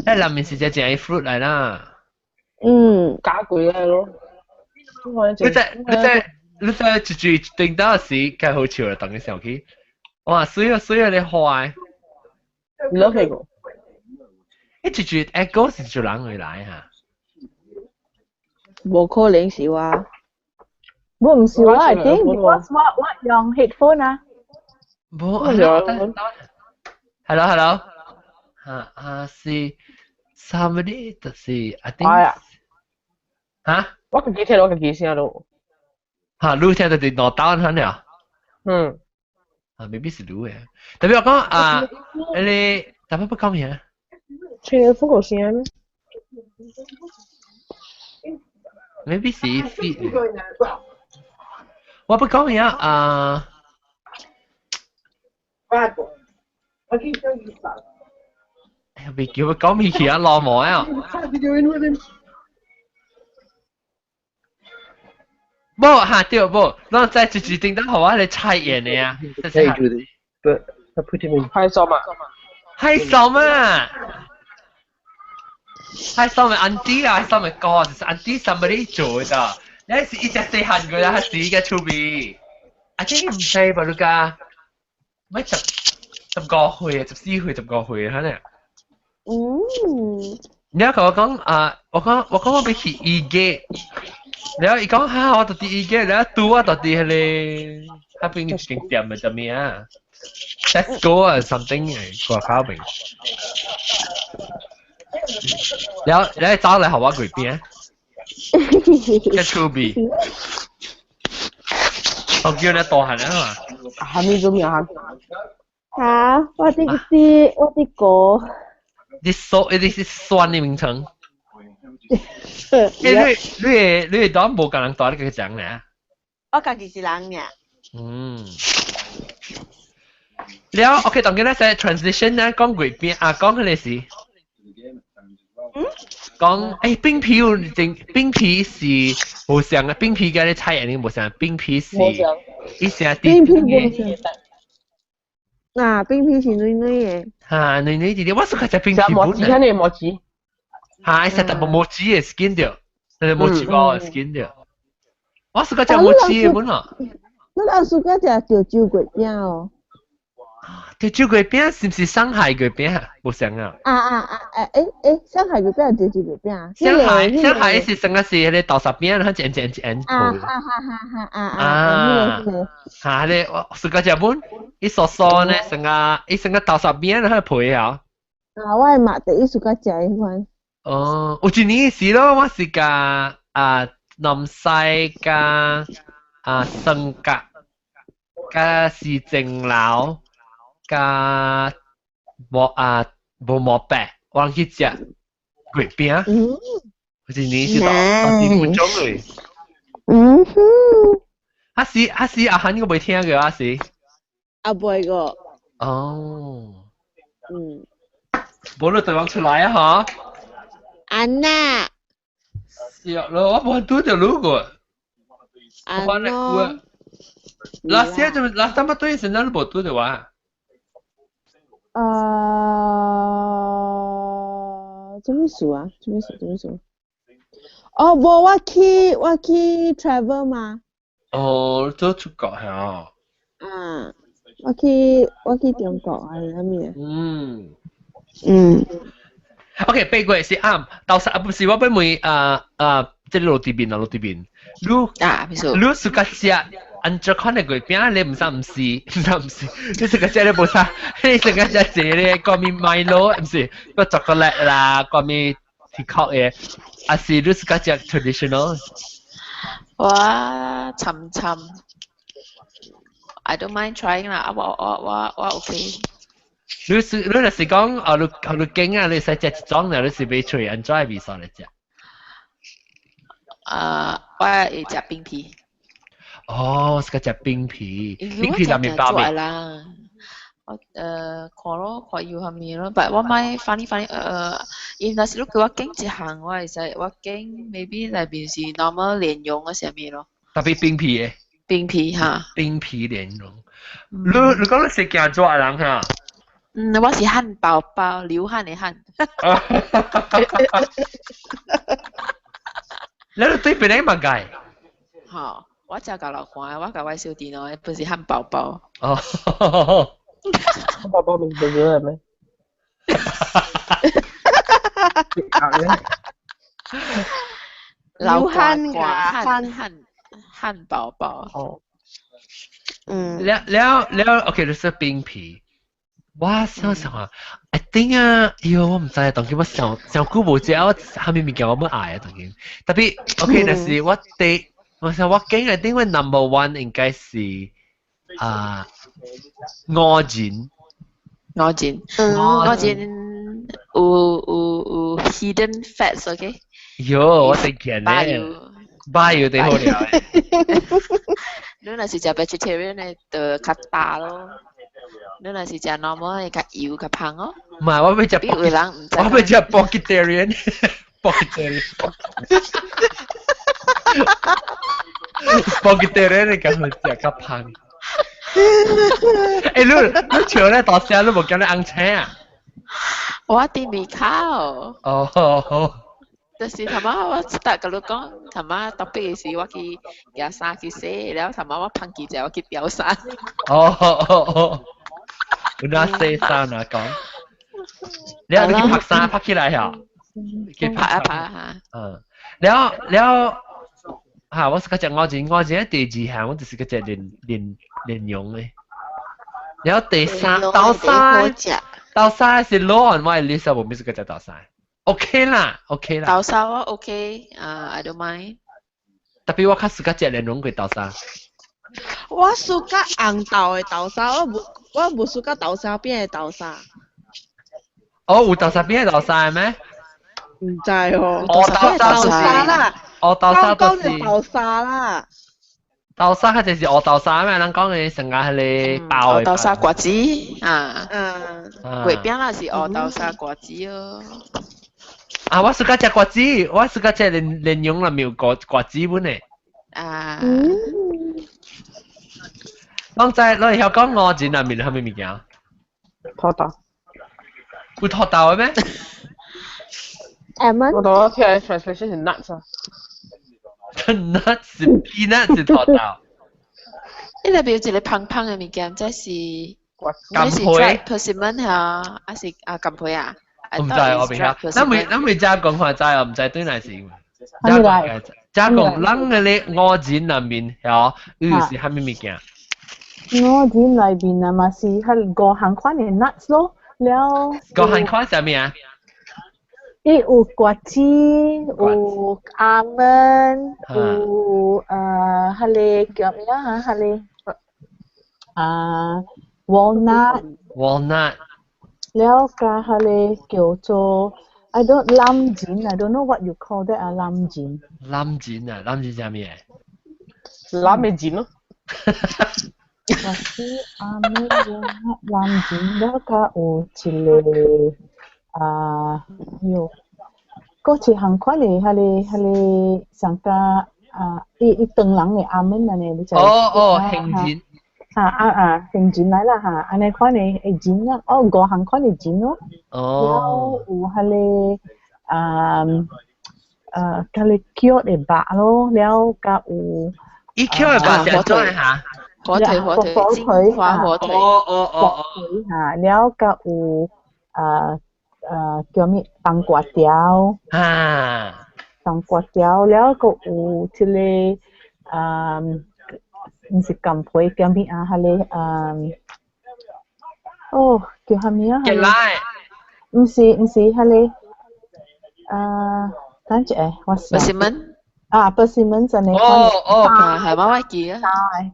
誒，內面是隻正 fruit 來啦。嗯。假鬼來咯。你在一句頂到時，較好笑啦，當佢想起。哇，水啊水啊，你壞。你攞佢個？一句誒，嗰是做人會來嚇。無可能是我。我唔是我，I think because 我用 headphone 啊。無，hello hello，嚇啊是 somebody 就是 I think 嚇？我自己聽我自己聲咯。嚇，你聽到啲攞單嚇了？嗯。啊，未必是你嘅。特別我講啊，你特別不講咩？聽到風個聲咩？未必是 fit。我不講咩啊？哎呀，未叫佢講咩去啊？落毛啊！無嚇對無，咱再一一叮當，予我來猜驗的啊。 But I put him in. 開心啊！開心啊！開心的 auntie 啊，開心的哥，就是 auntie somebody 做的。你是一隻細漢過啦，是一個趣味。啊，這唔知吧，你家？咪15歲啊，14歲、15歲啊，可能。嗯。你同我講啊，我講我欲去醫嘅。然後伊講哈，我就佇醫嘅，然後拄我就佇彼個，彼邊一間店的啥物啊？Tesco 啊，something 嘅外口邊。然後走來予我月餅，較趣味。我叫你大漢啊嘛。蝦米做咩啊？嚇！我佇佇我佇國。你酸，你是酸的名稱。你你你當無共人住，你個講咧？我家己一人爾。嗯。了，OK，當今咧使 transition 咧講月餅啊，講彼個是。講冰皮有正冰皮是無相嘅，冰皮佮你菜一定無相，冰皮是伊成冰皮無相。啊，冰皮是軟軟的。哈，軟軟啲啲，我 suka 食冰皮本。麻糬，肯定麻糬。哈，伊食淡薄麻糬的 skin 著，那個麻糬包的 skin 著。我 suka 食麻糬的本啊。你人 suka 食潮州月餅哦？潮州月餅是毋是上海月餅啊？無相啊。啊啊啊！上海月餅潮州月餅。上海是上個是彼個豆沙餅，佢剪剪剪。啊哈哈哈哈啊啊！哈，彼個我 suka 食本，伊酥酥呢，成個伊成個豆沙餅，佢皮啊。啊，我嘛第一 suka 食彼款。哦，有一年是咯，我是共啊南西加啊雙甲佮市政樓佮無啊無毛白，我去食月餅。有一年是到到四分鐘嘞。嗯哼。啊是啊是阿漢，你個未聽過啊是？啊袂個。哦。嗯。無你對方出來啊！嗬。安娜。是啊，我無拄著路過。安喏。那現在那他媽對現在都無拄著我。做咩事啊？做咩事？做咩事？哦，無，我去 travel 嘛。哦，做出國係啊。啊，我去中國啊，啥物啊？嗯。嗯。 OK，八月是啱，豆沙不是我欲問啊啊，這個路地面啊，路地面，你啊，咩事？你 suka 食按怎款的月餅？你毋知毋是，毋知毋是，你 suka 食你無啥，你 suka 食這個掛面 Milo，毋是個 chocolate 啦，掛面 teacup 的，還是你 suka 食 traditional？我沉沉，I don't mind trying 啦，我 OK。你若是講啊，你驚啊，你使食一種啦，你是欲揣按怎味素來食？啊，我會食冰皮。哦，suka 食冰皮，冰皮內面包咩？啦。我看咯，看有啥物咯，但我莫 funny funny 伊若是你叫我揀一項，我會使我揀 maybe 內面是 normal 蓮蓉啊啥物咯。 Tapi 冰皮的。冰皮哈。冰皮蓮蓉。你講你是驚熱人哈？嗯，我是漢堡包，流汗的汗。你對別人嘛解？好，我食夠流汗，我共我小弟喏，本是漢堡包。哦。漢堡包唔是burger 咩？流汗汗漢堡包。哦。嗯。了了了，OK，就是冰皮。我想想啊，I think 啊，喲，我毋知，當今我上上久無食，我啥物物件我欲愛啊，當今。Tapi OK，但是我第，我想我揀 I think 我 number one 應該是啊五仁。五仁，五仁有 hidden fats，OK？喲，我真見咧，巴油最好了。你若是食 vegetarian 的，就較大咯。你若是食 normal 的，較油較胖哦。唔係，我欲食。有人毋知。我欲食 vegetarian，vegetarian。vegetarian 你講食較胖。你笑咧大聲，你無驚你紅青啊？我佇面口。哦，好。就是頭仔我逐共你講，頭仔 topic 是我去舉衫去洗，了頭仔我芳記者我去吊衫。哦哦哦，有哪洗衫啊講？你去拍衫拍起來嚇？去拍啊拍啊。嗯，了了，嚇！我 suka 食五仁，五仁第二項我就是個食蓮蓉的。了第三豆沙，豆沙是 low on 我的 list 無咩 suka 食豆沙。OK 啦，OK 啦。豆沙我 OK，啊，I don't mind。 Tapi 我較 suka 食蓮蓉過豆沙。我 suka 紅豆的豆沙，我無 suka 豆沙餅的豆沙。哦，有豆沙餅係豆沙咩？毋知哦。哦，豆沙豆沙啦。哦，豆沙就是豆沙啦。豆沙佢就是鵝豆沙咩？人講嘅成日係你包嘅。豆沙果子啊。啊。月餅啦是鵝豆沙果子哦。啊！我暑假食果子，我暑假食蓮蓮蓉內面有果果子本嘅。啊。攏知，攏會曉講五仁內面有啥物物件？土豆。有土豆嘅咩？我頭聽 translation 是 nuts 啊。 nuts 是 peanut 是土豆。伊內邊有一個胖胖嘅物件，這是，這是 dried persimmon 嚇，還是啊柑皮啊？我唔知，我未曉。咱未遮講看知哦，唔知對哪是。遮講，遮講，咱嘅咧五仁內面曉，伊是啥物物件？五仁內面啊嘛是彼五項款嘅 nuts 咯，了。五項款啥物啊？伊有果子，有 almond，有彼個叫咩啊？彼個啊 walnut。 walnut。了加彼個叫做 I don't 欖仁，I don't know what you call that 啊欖仁。欖仁啊，欖仁啥物啊？欖嘅仁咯。果子 almond walnut 欖仁，了加有一個。啊，喲，閣一項款的，彼個上加啊，伊長人的 almond 按呢，你知？哦哦，杏仁。哈啊啊，杏仁來啦哈，按呢款的仁啊，哦，五項款的仁咯。哦。了有彼個啊啊，彼個蕎的肉咯，了佮有。伊蕎的肉是按怎哈？火腿火腿，火腿金華火腿。哦哦哦哦。火腿哈，了佮有啊。叫咩冬瓜條，啊，冬瓜條了，閣有這個啊，毋是柑皮，叫咩啊？彼個啊，哦，叫啥物啊？芥來，毋是彼個啊，等一下，我想。 Persimmon。啊，persimmon 真係。哦哦，係我記啊。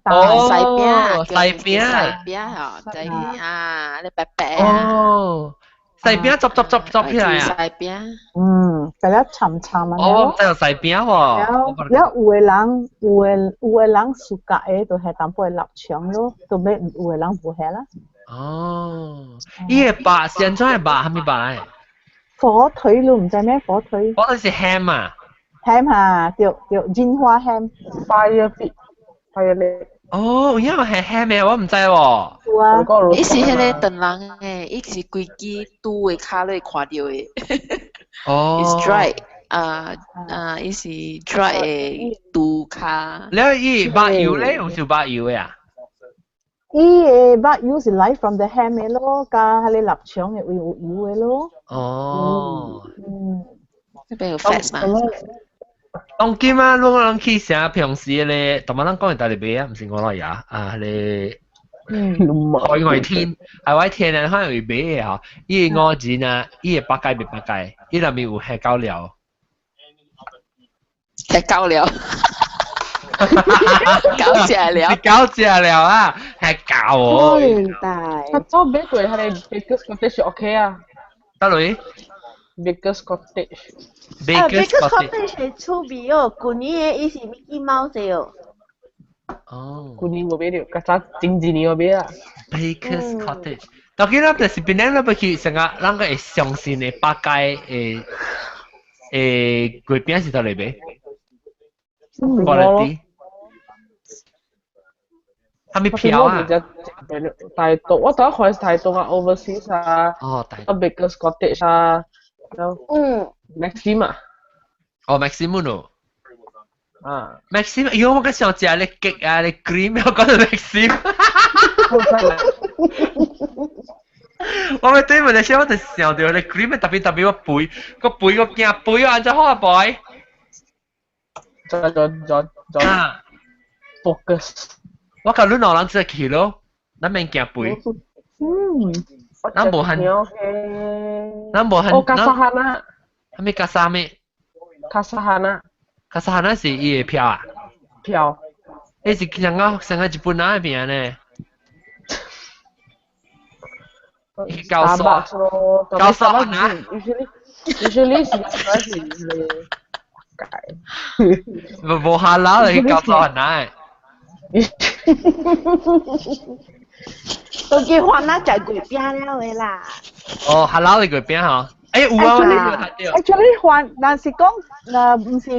哦，細餅，細餅，細餅吼，就啊，你白白啊。哦。細餅執執執執起來啊！細餅，嗯，就了沉沉啊。哦，我唔知有細餅喎。了了，有的人暑假的就係淡薄臘腸咯，都欲有的人無係啦。哦，伊个肉是按怎的肉？啥物肉來？火腿你毋知咩火腿？火腿是 ham 啊。 ham 哈，對對，金華 ham。 Fire pit，fire 咧。哦，有影嘛係 ham 的，我毋知喎。有啊。伊是彼个長人的，伊是規支拄的跤內看著的。哦。 It's dried，啊啊，伊是 dried 的豬跤。了伊肉油咧，有是肉油的啊？伊的肉油是來 from the ham 的咯，佮彼個臘腸的位有油的咯。哦。那邊有 fat 嘛？當今啊，攏人去啥平時咧，同埋咱講的佗佇買啊，毋是我老爺啊，咧海外天，海外天啊，可能會買的吼。伊個五仁啊，伊會百佳袂百佳，伊內面有黑膠料。黑膠料。搞食了。搞食了啊，黑膠哦。大。較早買過彼个 Baker's Cottage OK 啊。佗落？ Baker's Cottage。啊，Baker's Cottage 係趣味哦，舊年的伊是 Mickey Mouse 的哦。哦。舊年無買著，較早前一年無買啊。 Baker's Cottage，當然啦，就是邊咱欲去成個，咱個會相信的百佳的月餅是佗佇買？Quality。啥物票啊？台東，我頭一看是台東啊，overseas 啊。哦，台東。Baker's Cottage 啊，然後Maxim 啊。哦，Maxim 咯。啊。 Maxim，哎喲，我閣想食咧 cake 啊，咧 cream，我講到 Maxim。我咪對問你先，我就想著咧 cream 特別特別我肥，個肥個驚肥啊，按怎好啊，boy？再再再再 focus。我共你兩人做去咯，咱免驚肥。咱無很，咱無很。哦，卡薩哈納。啥物卡薩咩？卡薩哈納。卡薩哈納是伊的票啊？票。彼是上個上個日本人的名呢。教唆咯，教唆啊！Usually 是嗰時你解。無無下樓嚟教唆人啊！都叫番仔食月餅了的啦。哦，下樓嚟月餅嗬。欸，有啊，我呢個睇到。 Actually，番，但是講，嗱，毋是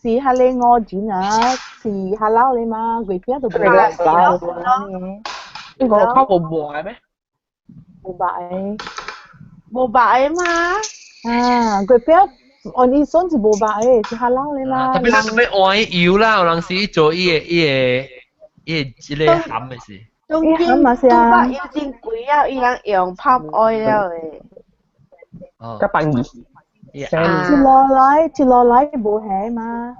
彼个五錢啊，是下樓的嘛，月餅都無下樓。呢個較無賣咩？無賣。無賣嘛？啊，月餅按伊算是無賣的，是下樓的嘛。特別你要換油啦，有人時做伊个伊个伊个這个餡的是。東京東北油真貴啊，伊人用 palm oil 了的。哦。甲飯魚。一落來，一落來無蝦嘛。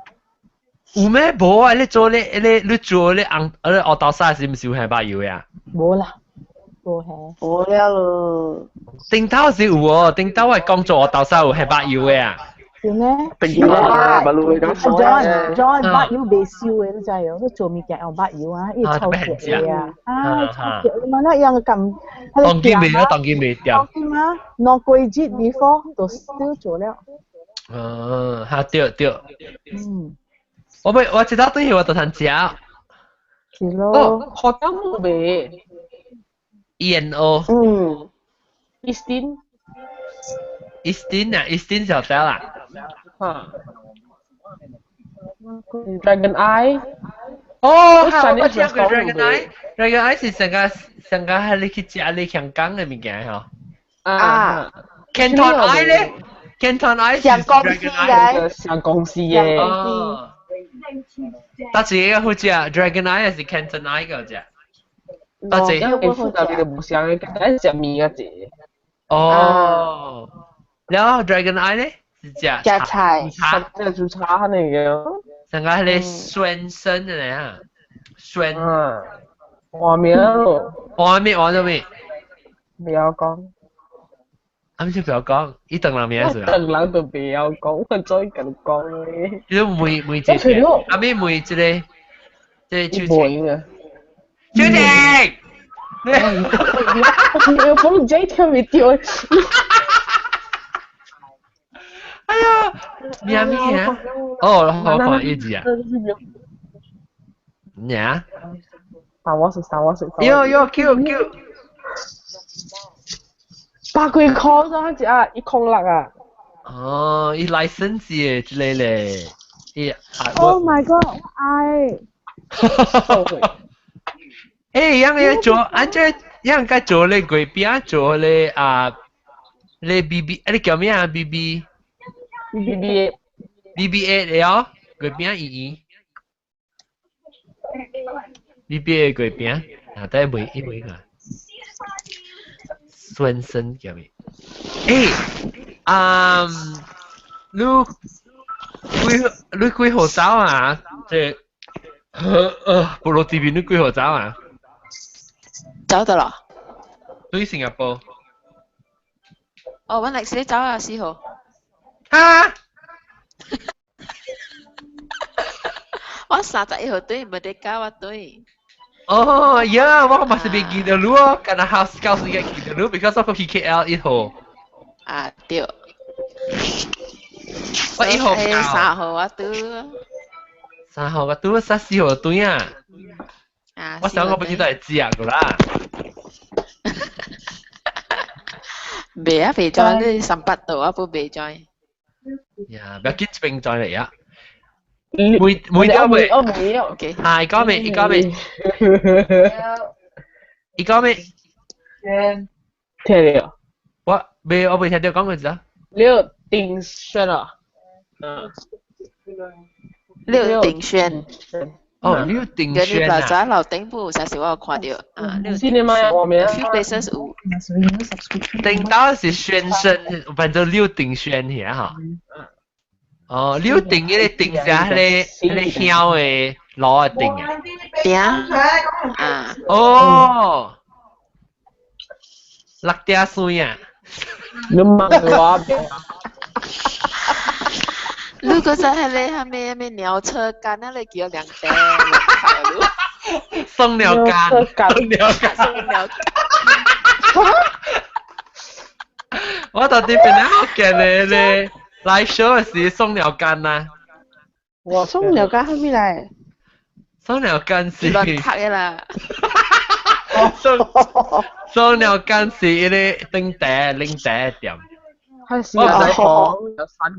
有咩無啊？你做你你你做你紅你學豆沙是毋是有蝦肉油呀？無啦，無蝦。無了咯。頂頭是有哦，頂頭我講做學豆沙有蝦肉油的啊。是咩？頂啦，馬路咁 John John 肉油袂燒的，你知哦？你做物件用肉油啊，伊臭腳的啊，啊臭腳的嘛，那樣咁。當機未啊？當機未掉。當機嘛，兩個月 before 就燒做了。嗯，哈對對。嗯。我未我知道對我就通食。是咯。哦，學得冇未？E N O。嗯。Eastin。 Eastin 啊，Eastin 就得啦。嚇。Dragon Eye。哦，我聽過 Dragon Eye，Dragon Eye 是上個上個係你去食你香港的物件嗬。啊。 Canton Eye 咧，Canton Eye 是 Dragon Eye。上公司嘅。哦。但是個好食，Dragon Eye 是 Canton Eye 個食。但是因為負責你就無相嘅，簡單食麵個啫。哦。然後 Dragon Eye 咧是食食菜，茶，即係做茶嚟嘅。上個係咧酸身的咧啊，酸。嗯。畫面咯。畫面畫咗未？不要講。啱先不要講，伊等人名是。等人都不要講，我再跟你講咧。你每每一個，阿咪每一個，這個秋千。秋千。我我唔知聽未到。哎呀，咩咩啊？哦，我看一集啊。咩啊？三我食，三我食。喲喲，Q Q。百幾塊咗一隻啊，1塊6啊。哦，伊 license 嘅之類咧，伊。 Oh my god！我愛。欸，樣個做，按這樣個做咧月餅做咧啊，咧 B B，啊你叫咩啊 B B？ B B B B A 的哦，月餅圓圓。B B A 月餅，啊，等下問一問啊。孫生叫咩？欸，啊，你幾你幾號走啊？即係，菠蘿這邊你幾號走啊？走得啦。對新加坡。哦，我 next day 走啊，4號。哈！我31號對，沒得搞我對。哦，呀，我嘛是未記得路哦，敢若 house 教時間記得路，because 我去 KL 1號。啊，對。我1號到。 3號我對。3號我對，3、4號對啊。啊。我想我不知道會知啊個啦。未啊，未載你38度啊，不未載。呀，不要緊，這邊載嚟啊。每每條未，我沒有。係講未？伊講未？伊講未？聽到。我未，我未聽到講過字啊。刘鼎軒啊。嗯。劉鼎軒。哦，劉鼎軒啊。嗰啲樓頂部有時我有看到啊。是你嗎？我名。 Few places 有。頂到是軒生，反正劉鼎軒遐哈。哦，柳鼎迄個鼎是彼個香的爐的鼎啊。鼎啊。哦。六點水啊。你問我。如果真係你係咩咩鳥車間啊，你叫兩袋送鳥間，送鳥間，送鳥間。我到底邊個福建的咧？live show 時鬆鳥柑啊！我鬆鳥柑係咩來？鬆鳥柑是亂拍的啦。鬆鬆鳥柑是一個頂茶檸茶店。我唔知，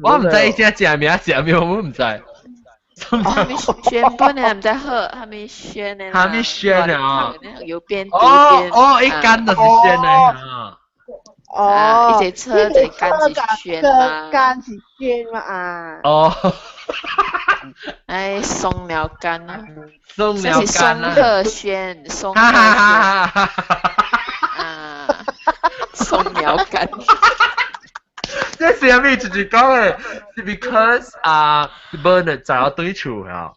我唔知伊只食名食咩，我唔知。還沒選本的，唔知好，還沒選的。還沒選啊！有邊哦哦，一間就是選的啊。哦，一隻車一間是選嘛，間是選嘛啊。哦。哎，鬆鳥柑啊。鬆鳥柑啊。松鶴軒，松鶴軒。啊，鬆鳥柑。這是啥物？就是講的，是 because 啊，Bernard 在我對厝啊。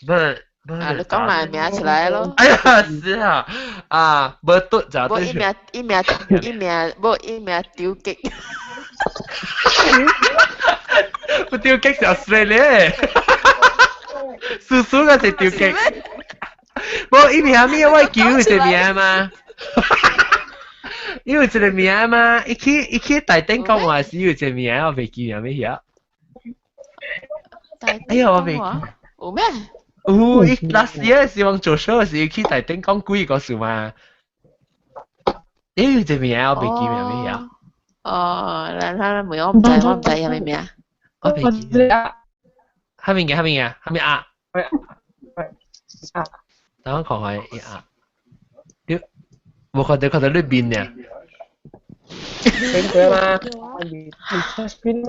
Bernard。啊！你講來名出來咯。哎呀，是啊，啊，無拄就對厝。無一名一名一名，無一名丟激。不丟激就衰咧。叔叔個是丟激。無伊名咩？我叫一個名嘛。因為一個名嘛，伊去伊去大頂講話是有一個名，我袂記名咩嘢。哎呀，我袂記。有咩？有，伊 last year 是往做 show 時，去大頂講幾個事嘛。伊有一個名，我袂記名咩嘢。哦，來來來，問我毋知，我毋知啥物名。我袂記。哈面嘅哈面嘅哈面啊。啊。等我看看伊啊。你無看到看到你面呢？邊個嘛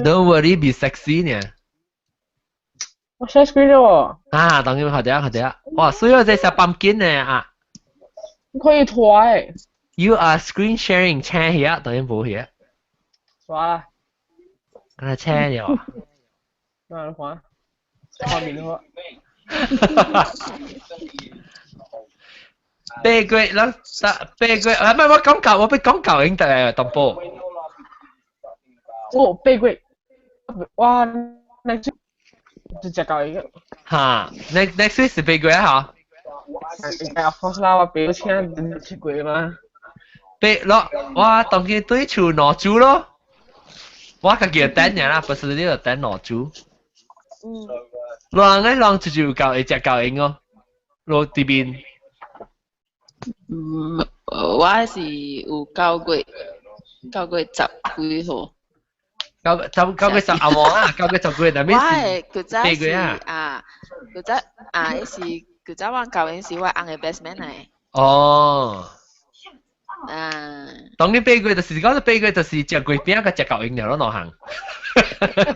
？Don't worry, be sexy 呢。我 share screen 咗。啊，當然看到看到，哇，所以這是 pumpkin 呢啊。可以拖誒。 You are screen sharing，請遐，當然無遐。刷。敢若請了。那你看，畫面好。八月，咱八月，啊，唔係我講舊，我欲講舊應得淡薄。哦，八月，哇，next 就食夠一個。哈，next week 是八月哈。應該 of course 啦，我表請七月嘛。八咯，我當今對厝兩周咯。我家己等爾啦，不是你就等兩周。嗯。人咧，人就就夠會食夠用哦，落這邊。嗯，我是有9月，9月10幾號。九九九月十阿黃啊，9月10幾，但我係古早是啊，古早啊，伊是古早我舊陣時我翁的 best man 來。哦。啊。當你八月就是講八月就是食月餅佮食狗用了咯，兩項。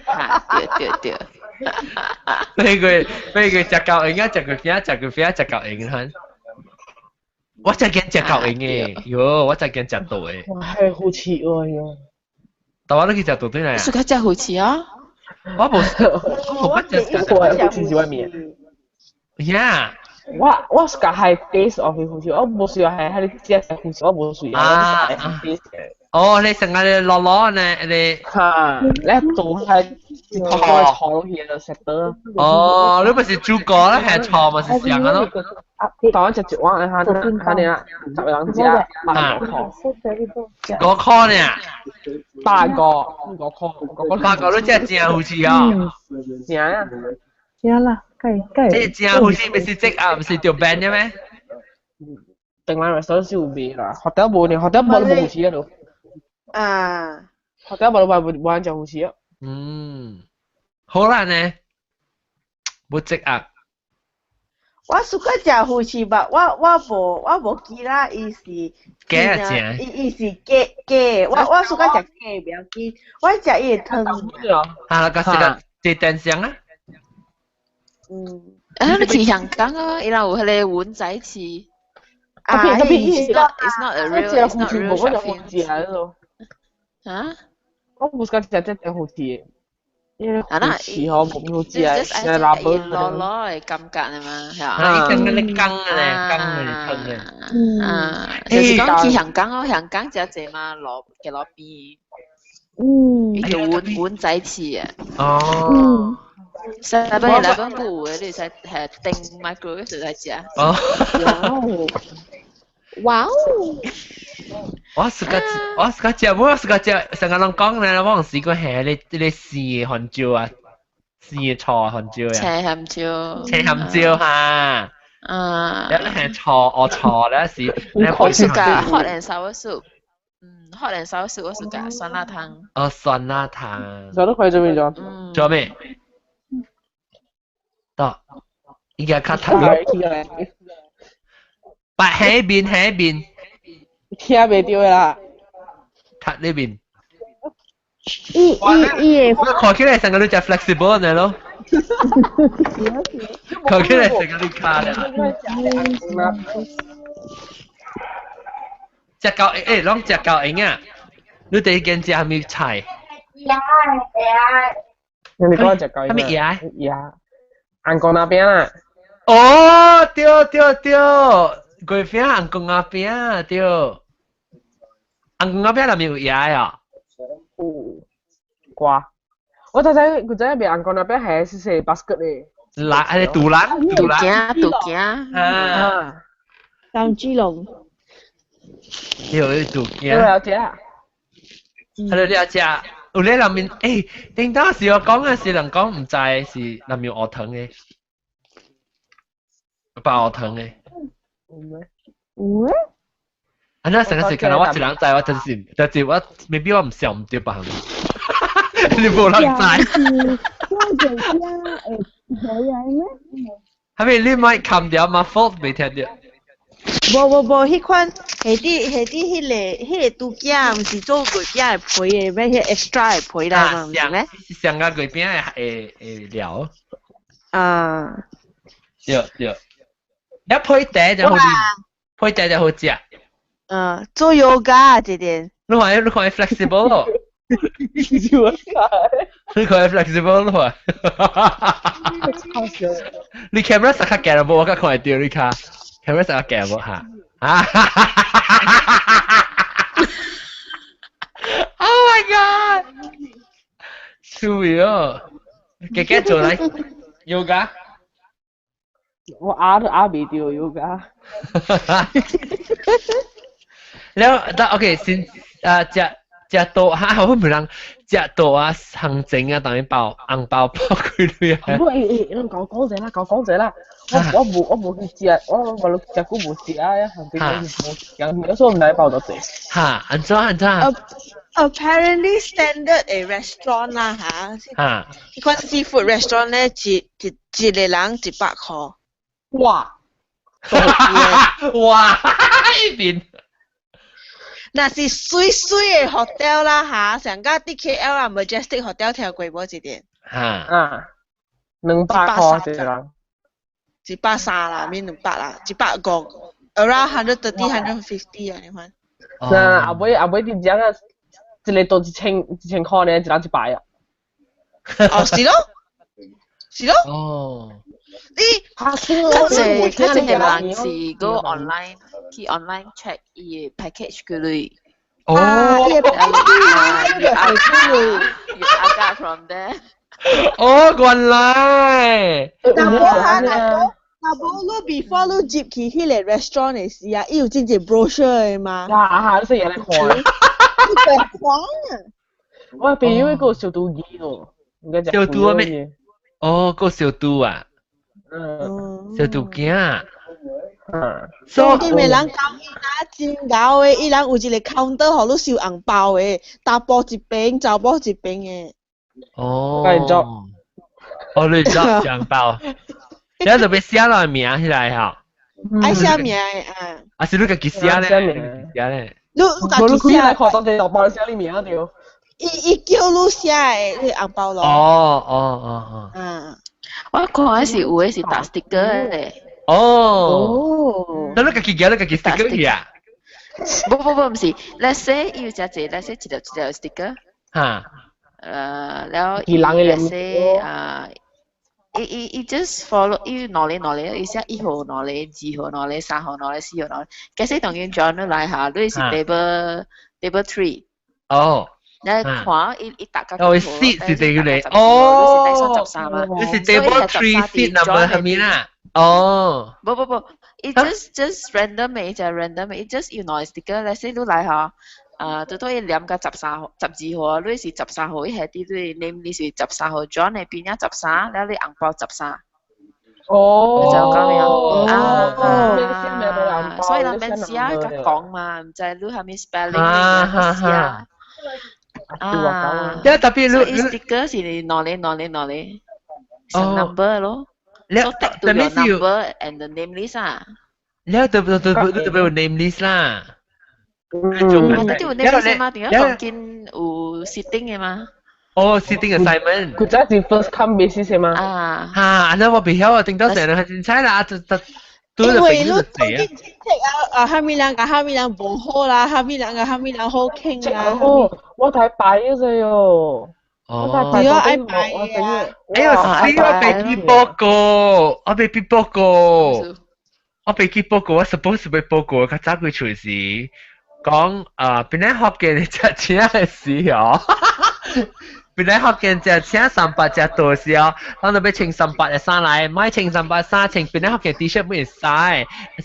哈，對對對。八月食狗用啊，食月餅，食月餅，食狗用哈。我真驚食狗用的，喲，我真驚食到的。哇，係好似喎喲。但我都去食到對來啊。是佢食好似啊？我無，我無食過，我食是外面。呀！我是係 taste of 好似，我無需要係喺你食好似，我無需要。啊！哦，你成日你落落呢？你嚇，你做係錯錯落去就食得。哦，你不是煮過咧，係錯咪是上啊咯？當食一碗，下下你啦，10個人食，8個塊。5塊呢？8個，5塊，5個。8個你食正好似啊？正啊！正啦，計計。這正好似不是這啊，不是條餅嘅咩？定來 restaurant 是有賣啦，hotel 無呢，hotel 無無魚翅啊都。啊。 hotel 無無無人食魚翅啊。嗯，好啦呢，無這啊。我 suka 食魚翅吧，我無記啦，伊是假啊正，伊是假假，我 suka 食假袂要緊，我食伊的湯。啊，個是個這電箱啊。嗯。啊，你去香港啊，伊人有彼個碗仔翅。啊，特別 it's not a real，it's not real 我食魚翅啊，咯。啊？我無 suka 食這隻魚翅。因為啊那魚翅吼，無好食，係拉本攞攞的感覺啊嘛，係啊，伊種嗰啲羹啊咧，羹啊湯咧。啊，就是講去香港哦，香港食濟嘛，路嘅路邊。嗯。伊就碗碗仔翅啊。哦。 7-Eleven 不有的，你會使係叮 microwave 就來食。哦。哇哦！我是個我是個食，我是個食，成個人講咧，我試過係你你生的番椒啊，生的菜番椒啊，青鹹椒，青鹹椒哈，啊，有咧係錯我錯咧是，我是個 hot and sour soup，hot and sour soup 我是個酸辣湯。哦，酸辣湯。做都可以做咩咗？做咩？得，依家較頭。白喺邊喺邊。聽袂著啦。睇呢邊。伊伊伊我看起來成個你就 flexible 呢咯。看起來成個你卡咧。食夠誒，攏食夠營啊！你第一間食啥物菜？你講食夠啥物嘢？嘢。紅公仔餅啦。哦，對對對，月餅紅公仔餅對。紅公仔餅內面有嘢啊？有。瓜。我頭先佢知影紅公仔餅係是是 basket 的。來，係肚腩，肚腩。肚頸，啊。當豬籠。對，肚頸。對啊，食。係你食，有咧內面，誒，頂當時我講嘅是人講毋知是內面有烏糖嘅，包烏糖嘅。有咩？有咩？啊！那成個時間我一人知，我真是，但是我 maybe 我毋想毋對吧？你無人知。係咪你咪冚掉嘛？fault 未聽到。無無無，彼款下底下底彼個拄仔，毋是做月餅的皮的，咩？彼 extra 的皮來嘛，毋是咩？上個月餅的的料。啊。對對。一配茶就好食，配茶就好食。嗯，做 yoga 這點。你看 flexible 咯。你看 flexible 咯。你 camera 實較鏡無？我較看會到你卡。camera 實較鏡無嚇？啊！Oh my god！趣味哦，加加做來 yoga。我壓都壓袂著 yoga。了，得 OK 先，啊，食食多哈，好唔人食多啊，行政啊，當然包紅包包幾鐳啊。唔誒誒，講講者啦，講講者啦，我無去食，我食久無食啊，行政無食，所以毋知包多濟。哈，按怎按怎？Apparently standard 的 restaurant 啦嚇，哈，彼款 seafood restaurant 咧，一個人100塊。哇！哇！一邊。若是媠媠的 hotel 啦嚇，上甲佇 KL 啊 Majestic Hotel 聽過無一點？哈。啊。200塊一個人。 130啦，免200啦，150，around 130, 150 啊，你看。那後尾佇遮啊，一個都1000 1000塊呢，一人100啊。哦，是咯，是咯。哦。你較濟較濟人是 go online 去 online check 伊的 package 幾鐳。哦。伊的 package 越壓價 from there。哦，原來。若無哈，若無你 before 你入去彼個 restaurant 的時啊，伊有真濟 brochure 的嘛。啊啊，你說會來看。你會看啊？我朋友個小肚雞哦，小肚啊咩？哦，個小肚啊。嗯。小肚囝。嗯。所以的人講伊若真𠢕的，伊人有一個 counter 予你收紅包的，查埔一邊，查某一邊的。哦。哦，你做紅包。你就欲寫落名起來吼。愛寫名的啊。啊是你家己寫咧？寫咧。你家己寫。來看當地紅包寫你名對。伊叫你寫的，你紅包咯。哦哦哦哦。嗯。我看的是有的是打 sticker 的。哦。哦。那你家己寄，你家己 sticker 去啊？不不不，毋是，let's say 伊有誠濟，let's say 一粒一粒 sticker。哈。了伊 let's say 啊，伊 just follow 伊兩个兩個，伊寫1號兩個、2號兩個、3號兩個、4號兩個。假使當然 join 你來下，你是 table 3。哦。你看伊伊逐個哦，seat 是第幾個？哦，你是第13啊。你是 table 3 seat number 啥物啦？哦。無無無，伊 just random 的，伊就 random 的，伊 just 有兩個 sticker，let's say 你來吼，啊，拄拄伊連甲13號、12號，你是十三號，伊下底你 name 你是十三號 John 的邊仔十三，了你紅包十三。哦。就咁樣。啊，所以人免寫甲講嘛，毋知你啥物 spelling 你寫。啊。一特別你 sticker 是兩個兩個兩個，成 number 咯。So tag to your number and the name list 啊。你特別特別特別有 name list 啦。嗯。啊，特別有 name list 嘛？點解當今有 sitting 的嘛？哦，sitting assignment。佢真係 first come basis 嘛？啊。嚇！安尼我袂曉啊，頂到成日係凊彩啦，就就。因為你當今親戚啊啊，蝦米人共蝦米人無好啦，蝦米人共蝦米人好傾啦。哦，我睇擺咗啫喲。哦，對啊，愛擺啊！哎呀，死我被記報告，我被記報告，我被記報告，我 suppose 被報告，較早幾出時講啊，本來福建食請的時哦，本來福建食請300隻多時哦，咱就欲穿三百的衫來，莫穿三百衫，穿本來福建 T-shirt 袂使，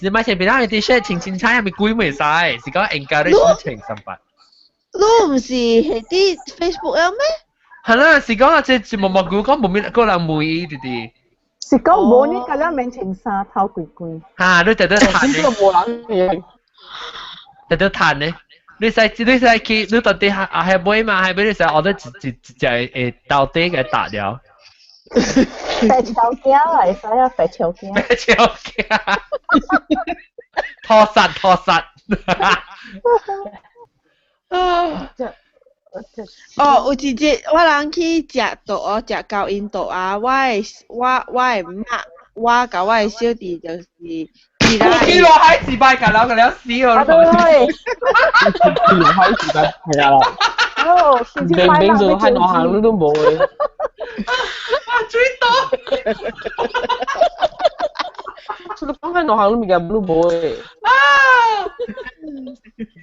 是莫穿本來福建 T-shirt 穿凊彩抑咪鬼袂使，是講應該咧穿三百。你毋是係佇 Facebook 了咩？係啦，是講啊，這這毛毛菇講無咩個人滿意弟弟。是講無你甲了免穿衫頭規規。嚇，你特特嘆呢？無人嘅。特特嘆呢？你使你使去，你到底係係買嘛？係買你使我得一一一隻會到底嘅打了。白超驚啊！會使啊，白超驚。白超驚。拖實拖實。啊！哦，有一日我人去食桌哦，食高音桌啊，我的我我的媽，我佮我的小弟就是伊拉。去落海自拜㗎，老個了死哦！對。去落海自拜係啊啦。哦，明明做喺落行你都冇嘅。啊，最多。出到講喺落行都未夠都冇嘅。啊！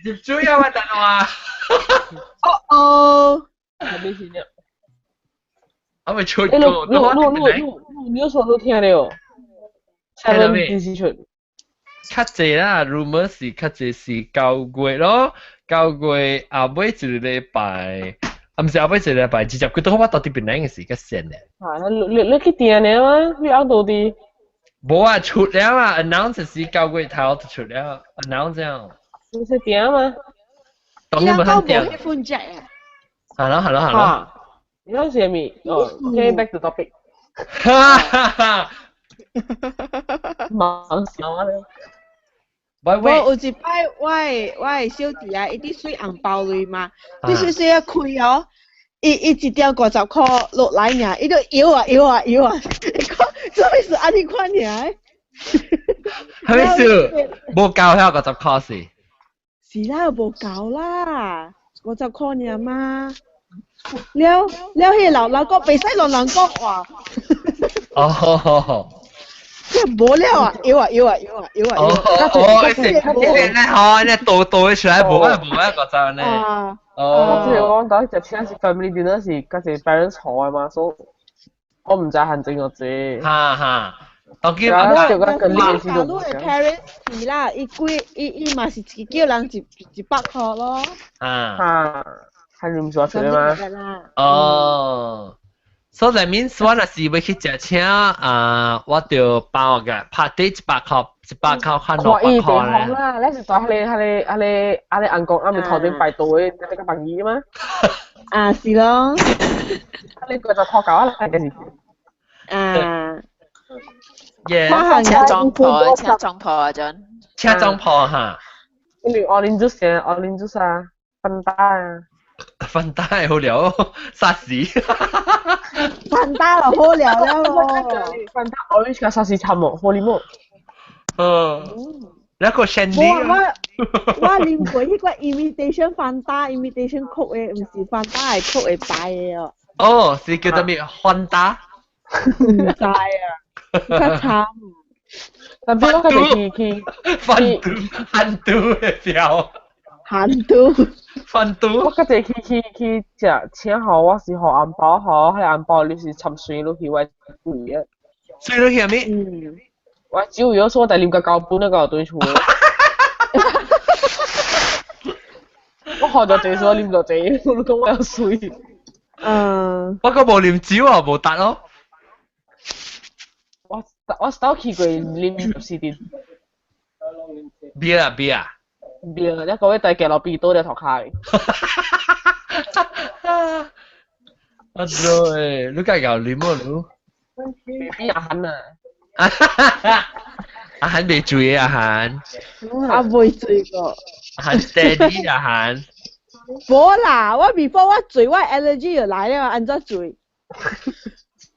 入水啊！我等我。哦哦，係咩先啊？我未出過。你你你你你說都聽了？聽到未？幾時出？較濟啦，rumor 是較濟是9月咯，9月後尾一個禮拜，啊毋是後尾一個禮拜，直接幾多我到底邊兩個時較先咧？啊，你你你去訂了嗎？你按到底？無啊，出了啊，announce 是9月頭就出了，announce 了。你是訂嗎？當然無肯訂。無迄份只啊。係咯係咯係咯。你講是咩？哦，OK，back to topic。哈哈哈！忙笑啊你！喂喂，有一擺我的我的小弟啊，伊佇水紅包類嘛，你細細啊開哦，伊伊一張50箍落來爾，伊就搖啊搖啊搖啊，伊講做咩事按呢款爾？係咩事？無夠遐50箍是？是啦，無夠啦，50箍爾嘛。了了，彼個老老公袂使亂亂講話。哦。即係無了啊，搖啊搖啊搖啊搖啊！哦哦，一一咧吼，咧倒倒出來無啊無啊個就呢。哦。即係我講到隻請是 family dinner 是嗰時 parents 坐嘅嘛，所以我唔知限制我知。哈哈。當今啊，我假如的 parents 是啦，伊幾伊伊嘛是一叫人一100箍咯。啊。啊，係唔說出來嗎？哦。所以 that means 我若是欲去食請啊，我就包個拍底100箍，100箍較200箍咧。啦，你是在彼個彼個彼個彼個翁公暗暝頭頂排隊，你個朋友嗎？啊，是咯。你個就拖狗啊，係嘅是。啊。耶！車裝婆，車裝婆啊，陣。車裝婆哈。跟住 orange juice 啊，orange juice 啊，芬達啊。芬達好了，殺死。芬達就好了了咯。芬達 orange 加沙士差無，好啉無。嗯。那個 Shandy 我我啉過彼個 imitation 芬達 imitation Coke 的，毋是芬達的 Coke 的牌的哦。哦，是叫做咩？芬達？毋知啊，較慘。但係我較濟去去芬度，芬度的表。韓都，芬都。我較濟去去去食請予我是予紅包予，彼個紅包你是摻水落去，我貴啊。水落去啥物？嗯。我酒有說但啉個高本那個對厝。我學咗這，所以啉咗這，我都講我有水。嗯。我個無啉酒啊，無得咯。我我去過啉十四點。 beer 啊 beer 啊。 beer，一個月帶幾落比多條頭開。啊對，你家有啉冇你？比阿韓啊。阿韓未醉啊阿韓。啊未醉過。阿韓 steady 阿韓。無啦，我 before 我醉，我 allergy 就來了，按怎醉？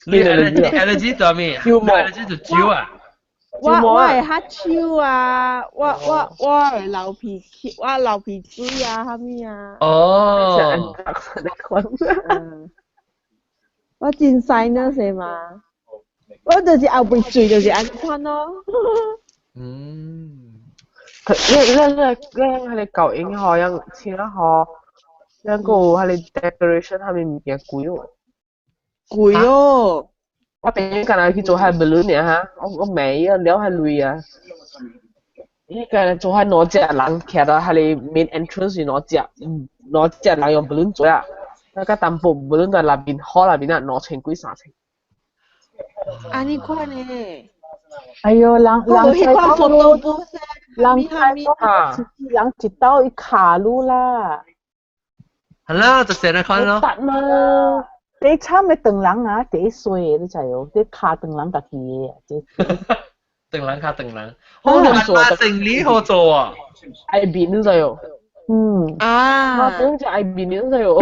你 allergy 做咩？allergy 就酒啊。我會哈手啊，我會流鼻氣，我流鼻水啊，啥物啊？哦。我真 sinus 的嘛，我就是後尾醉就是按款咯。嗯。你你你你係你舊影嗬，樣請嗬，樣個係你 decoration 係咪物件貴哦？貴哦！我朋友今日去做下 balloon 呢嚇，我買啊，了係累啊。伊個做下兩隻人徛到係你 main entrance 是兩隻，兩隻人用 balloon 做啊。那個淡薄 balloon 在那邊好那邊啊，2000幾3000。按呢款呢？哎喲，人人彼款 photo booth 人啊，人一刀一卡路啦。係啦，就成日看咯。得嘛？第慘的長人啊，第一衰的你知哦，啲卡長人家己的，長人卡長人，好難嘛，生理好做啊。愛面你知哦。嗯。啊。我講就愛面你知哦。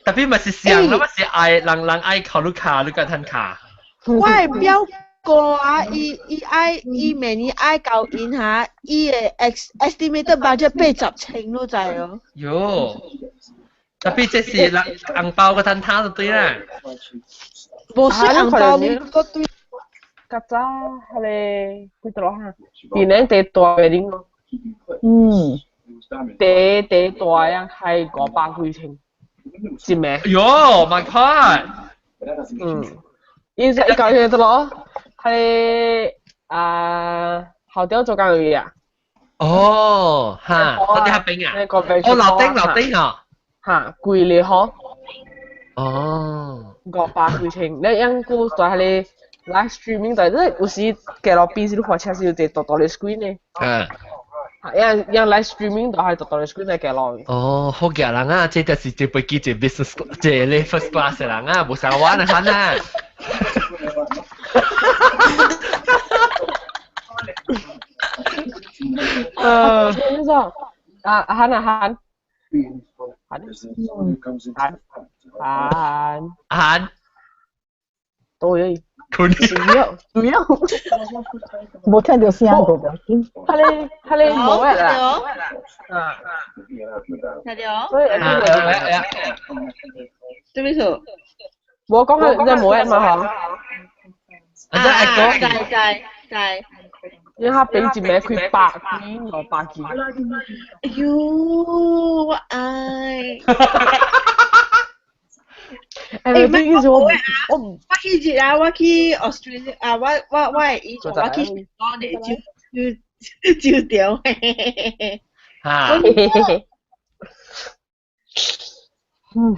特別咪是上，那咪是愛人人愛靠你卡，你個趁卡。我的表哥啊，伊伊愛伊明年愛交因哈，伊的 estimated budget 80千，你知哦。喲。特別這是人紅包個攤攤就對啦。無是紅包你個對。較早彼個幾多哈？邊個第大嘅頂咯。嗯。第第大樣開500幾千，是咩？喲，my god！嗯，伊一講嘢得咯，係啊，後雕做工嘅啊。哦，哈，嗰啲黑餅啊。哦，樓頂樓頂啊。嚇，貴咧嗬。哦。500幾千，你樣個在係你 live streaming 在，你有時街路邊時你看車時有一個大大的 screen 咧。嗯。樣樣 live streaming 都係大大的 screen 在街路。哦，好嘅人啊，這就是這飛機這 business 這咧 first class 嘅人啊，無像我那款啊。你說啊，阿韓啊韓。韓韓韓，對，佢主要主要，無聽到聲無要緊。他咧無啦，啊，聽到？所以啊，對邊數？我講係真係冇嘛嗬。啊，真係在在在。因為他俾一名開100幾200幾。哎喲，我愛。欸，你意思我我去日啊，我去 Australia 啊，我的以前我去香港的酒酒酒店，哈，嗯，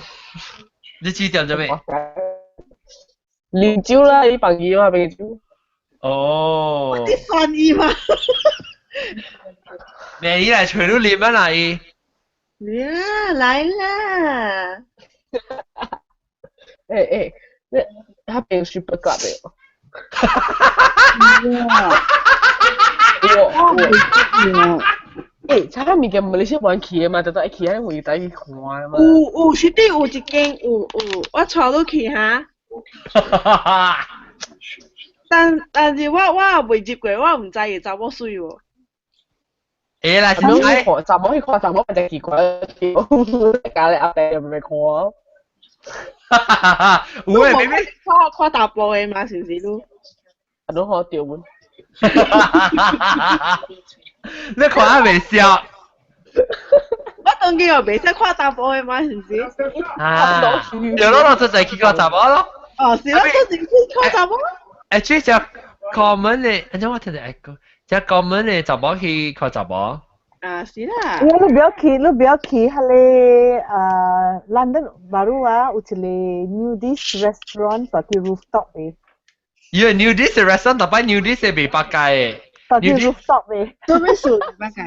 你酒店做咩？啉酒啦，你朋友啊，朋酒。哦。你翻譯嘛？咩你來吹你啉啊啦伊？呀，來啦！欸欸，你他變 super club 的。我欸，查物件馬來西亞無去的嘛，就愛去遐位帶去看嘛。有有，實底有一間有有，我帶你去哈。但是我也未入過，我毋知伊查某媠無。會啦，查某去看，查某去看，查某就奇怪，家裡阿伯又未看。有誒，妹妹看看大埔的嘛，是毋是你？啊，攏好對阮。你看啊袂笑。我當今又袂使看查埔的嘛，是毋是？啊，對咯，我就係去看查某咯。哦，是咯，就是去看查某。欸，這只 common 嘅，按怎我聽著 echo，遮 common 嘅查某去看查某。啊，是啦。你不要去，你不要去，彼個London バ啊，有一個 nudist restaurant 在啲 rooftop 的。伊個 nudist restaurant 逐擺 nudist 袂百界的。在啲 rooftop 的。做咩事百界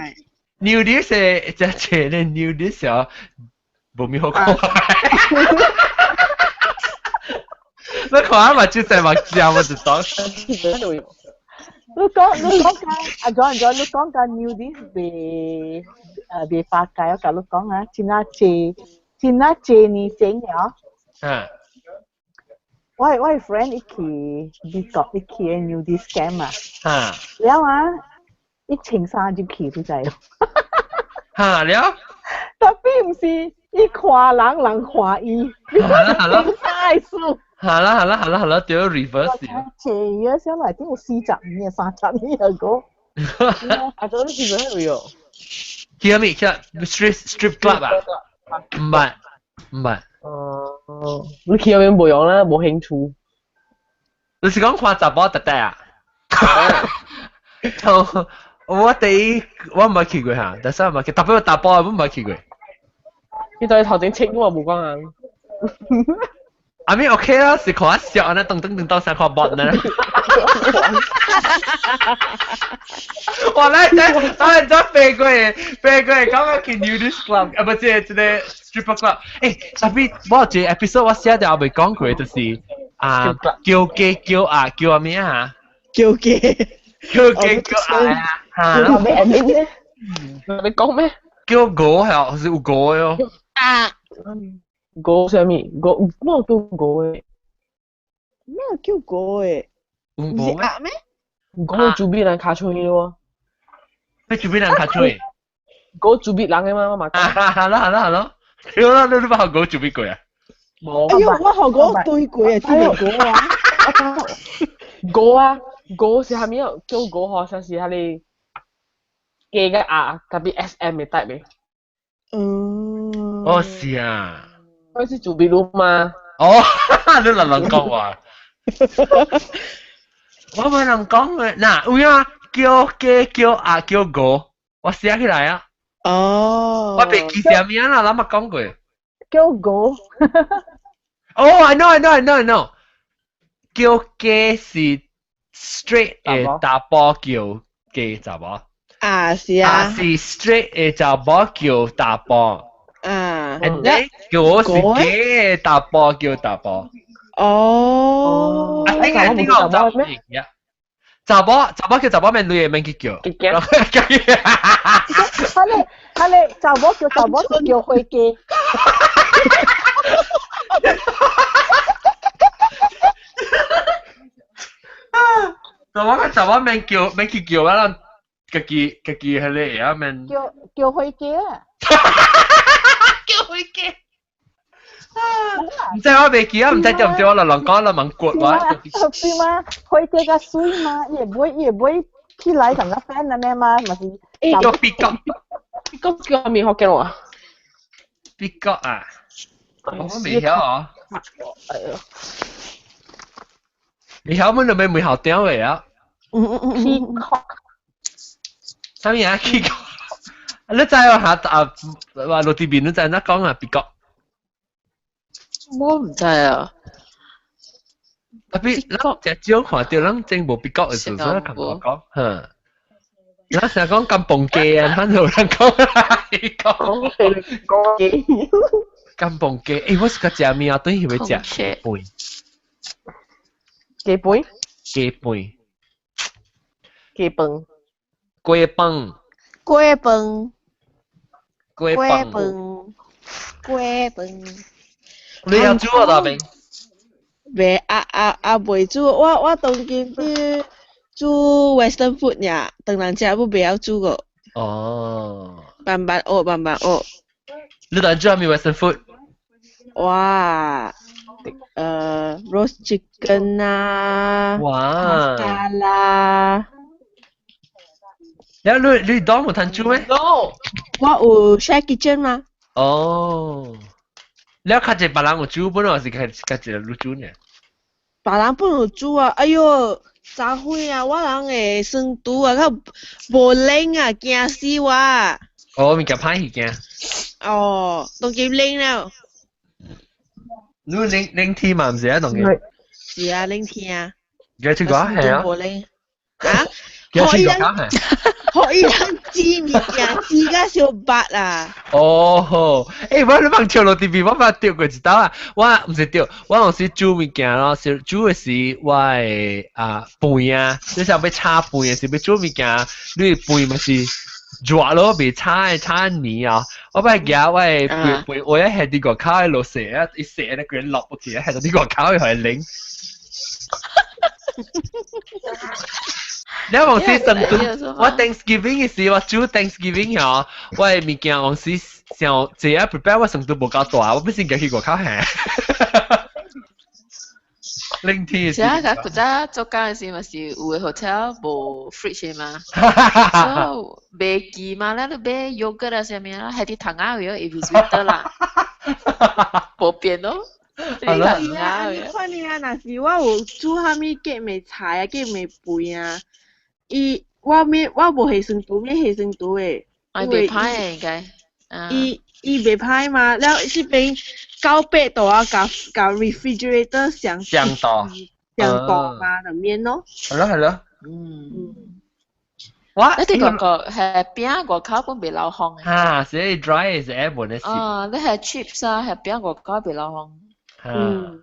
？nudist 的，只只咧 nudist 啊，無咩好看。你看嘛，就在目睭，我就當。你講緊阿 John John，你講緊 nudist 袂發界，我共你講啊，真啊濟，真啊濟年前了。嗯。我 friend 伊去美國，伊去 nudist camp 啊。了啊，伊穿衫入去，你知無？哈了。 Tapi 毋是，伊看人，人看伊。好啦好啦。太數。好啦好啦好啦好啦，對 reverse。濟啊，小內頂有40年、30年啊個。阿祖你去邊度喲？去啥物？去 strip club 啊？毋捌，毋捌。哦，你去嗰邊無用啦，無興趣。你是講看查某特特啊？我第一我毋捌去過嚇，但是我毋捌去，特別查埔我毋捌去過。你對頭前清我無講啊。 I mean OK 啦，是看笑啊，噔噔噔到三塊薄呢。哇！來來來，這飛過飛過，剛剛去 nudist club，啊不是這個 stripper club。欸，特別我有一個 episode 我寫掉未講過，就是啊叫雞叫鴨叫咩啊？叫雞叫雞叫鴨啊！嚇！咩咩？你講咩？叫狗係是有狗的哦。啊！狗啥物？狗咩叫狗的？咩叫狗的？唔是鴨咩？狗主邊人卡吹咯。咩主邊人卡吹？狗主邊人的嘛，我嘛。係咯係咯係咯。對啦，你捌學狗主邊過啊？無。哎呦，我學狗對過啊，聽過啊。狗啊，狗是啥物啊？叫狗好像是彼個雞个鴨，特別 SM 的 type 的。嗯。哦，是啊。我是主邊路嘛？哦，你亂亂講話。我冇人講嘅，嗱，有影叫雞叫鴨叫狗，我寫起來啊。哦。我袂記啥物啦，咱捌講過。叫狗。哦，I know, I know, I know, I know。叫雞是 straight 的查埔叫雞查某。啊，是啊。是 straight 的查某叫查埔。啊。 And then 叫是雞的查埔叫查埔。哦。啊，呢個呢個查某咩？查某查某叫查某，免女的免去叫。他咧查某叫查某是叫火雞。查某查某免叫免去叫啊，咱家己家己彼個啊免。叫叫火雞啊！叫火雞。毋知我袂記啊，毋知對毋對，我亂亂講，亂問骨我。對嘛，火雞較媠嘛，伊會買伊會買起來同個 friend 安尼嘛，嘛是。叫比角。比角叫啥物福建話？比角啊！我未曉哦。哎呦！未曉，阮就欲問校長的啊。比角。啥物啊？比角。你知我下啊？話落地面你知怎講啊？比角。我毋知啊。特別咱食少看著咱真無比角的時陣，所以較無講。嚇。咱成日講金鳳雞啊，咱有人講比角。講雞。金鳳雞，欸，我是較食物啊，對，是欲食飯。雞飯？雞飯。雞飯。雞飯。雞飯。雞飯。雞飯。你有煮啊，大明？袂啊啊啊！袂煮，我當今佇煮 Western food 爾，唐人食要袂曉煮個。哦。慢慢學，慢慢學。你當煮啥物 Western food？哇，roast chicken 啊，哇，pasta 啦。你你當有通煮咩？ No。我有 share kitchen 嘛？哦。你較濟別人有煮本，還是較較濟你煮呢？別人本有煮啊！哎喲，昨昏啊，我人的酸拄啊，較無冷啊，驚死我。哦，物件歹去驚。哦，當今冷了。你冷冷天嘛，毋是啊，當今。是啊，冷天啊。幾出講係啊？無冷。啊？幾出講係？可以人煮物件，煮甲小白啊！哦，欸，我你放笑落TV，我捌釣過一道啊！我毋是釣，我有時煮物件咯，是煮的是我的啊飯啊，你想欲炒飯的時欲煮物件，你飯嘛是熱咯，袂炒的炒黏啊！我捌舉我的飯飯，我一下佇外口的落雪啊，一雪咧規落落去，下到佇外口的予伊冷。你往時上頓，我 Thanksgiving 嘅時，我煮 Thanksgiving 嗬，我的物件往時上這啊 prepare 我上頓無夠大，我必先去外口行。冷天。是啊，佢早做工嘅時咪是有嘅 hotel 無 fridge 嘛，所以袂記嘛，咱都買 yogurt 啊啥物啦，係啲糖仔位，if it's winter 啦，無變咯。係咯。是啊，你看你啊，若是我有煮啥物結味菜啊，結味肥啊，伊我免我無下酸拄，免下酸拄的。啊，袂歹的應該。伊伊袂歹嘛，了這邊9、8度啊，共共 refrigerator 上上度上度嘛，就免咯。係咯係咯。嗯。我你哋個個係餅外口本袂流風嘅。啊，所以 dry 是會無咧濕。啊，你係 chips 啊，係餅外口袂流風。嗯。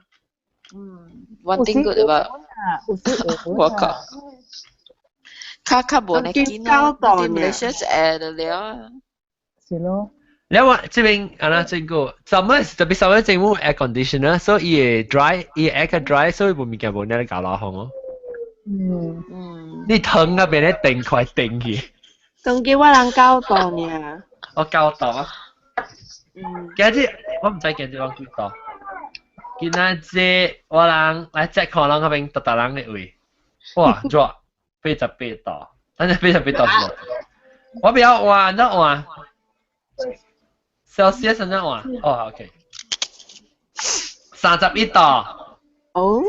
嗯，one thing good about 外口。較較無呢緊咯，佇馬來西亞會就了。是咯。你話這邊啊啦，這個，怎麼特別稍微政府 air conditioner，所以伊會 dry，伊會 air dry，所以無物件無呢咧搞老風哦。嗯嗯。你湯那邊咧定塊定去。當今我人9度爾。我9度啊。嗯。今日我毋知今日我幾度。今仔日我人來再看人嗰邊逐逐人的位，哇，熱，88度，咱這88度是無？我不要換，怎換？Celsius 怎換？哦，OK，31度。哦，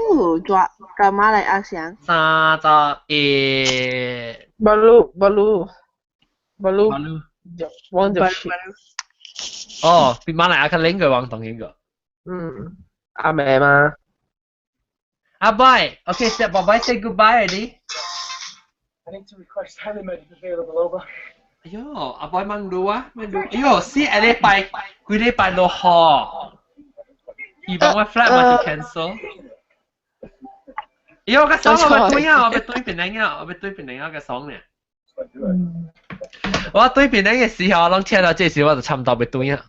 熱，佮馬來亞相。31。 Balu balu balu balu。往就哦，比馬來亞較冷過往當應個。嗯，阿妹嘛。阿boy, okay, say bye bye, say goodbye already. I need to request helimed if available, over. 哎喲，阿 boy 問路啊，問路。哎喲，四個禮拜，幾禮拜落雨。伊幫我 flight 嘛就 cancel。哎喲，我個爽我欲對啊，我欲對檳城啊，我欲對檳城啊個爽呢。我對檳城嘅時候，攏聽到這時我就差唔多欲對啊。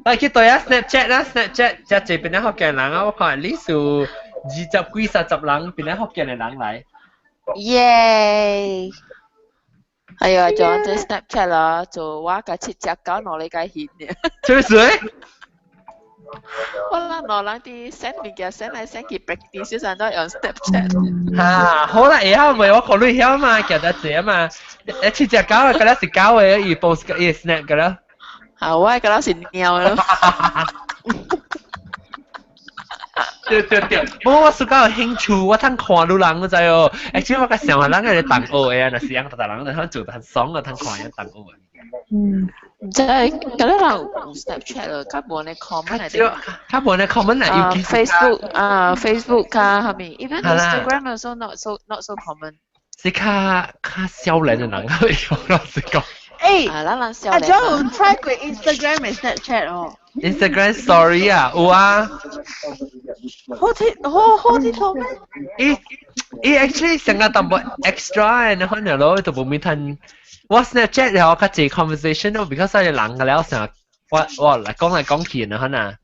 來去對啊，Snapchat 啦，Snapchat，遮濟檳城福建人啊，我看你數20幾30人檳城福建的人來。耶！係啊，仲有隻 Snapchat 啦，做我甲七隻狗攞你個顯嘅。做咩事？我諗攞人啲 send 物件 send 來 send 去 practice 時陣都用 Snapchat。哈，好啦，會曉未？我看你曉嘛，行得濟嘛。誒，七隻狗啊，嗰是狗的，伊 post 伊 snap 個啦。啊，我嗰個是貓咯。對對對，無我暑假有興趣，我通看女人，你知哦。欸，其實我較想話，咱個同學的啊，若是樣，逐逐人就通做得很爽啊，通看樣同學的。嗯。唔知，嗰啲人有 Snapchat 咯，較無呢 common 嚟。較無呢 common 啊，尤其 Facebook 啊，Facebook 較蝦米，even Instagram also not so common。是較較少年的人，我老實講。欸，啊，咱人少阿年。 Jo 有 try 過 Instagram 和 Snapchat 哦。 Instagram story 啊，有啊。好睇，好好睇到咩？伊伊 actually 成個淡薄 extra 的，可能咯，就無咪趁。我 Snapchat 了較濟 conversation 咯，because 我人個了成我我來講來講去呢，可能。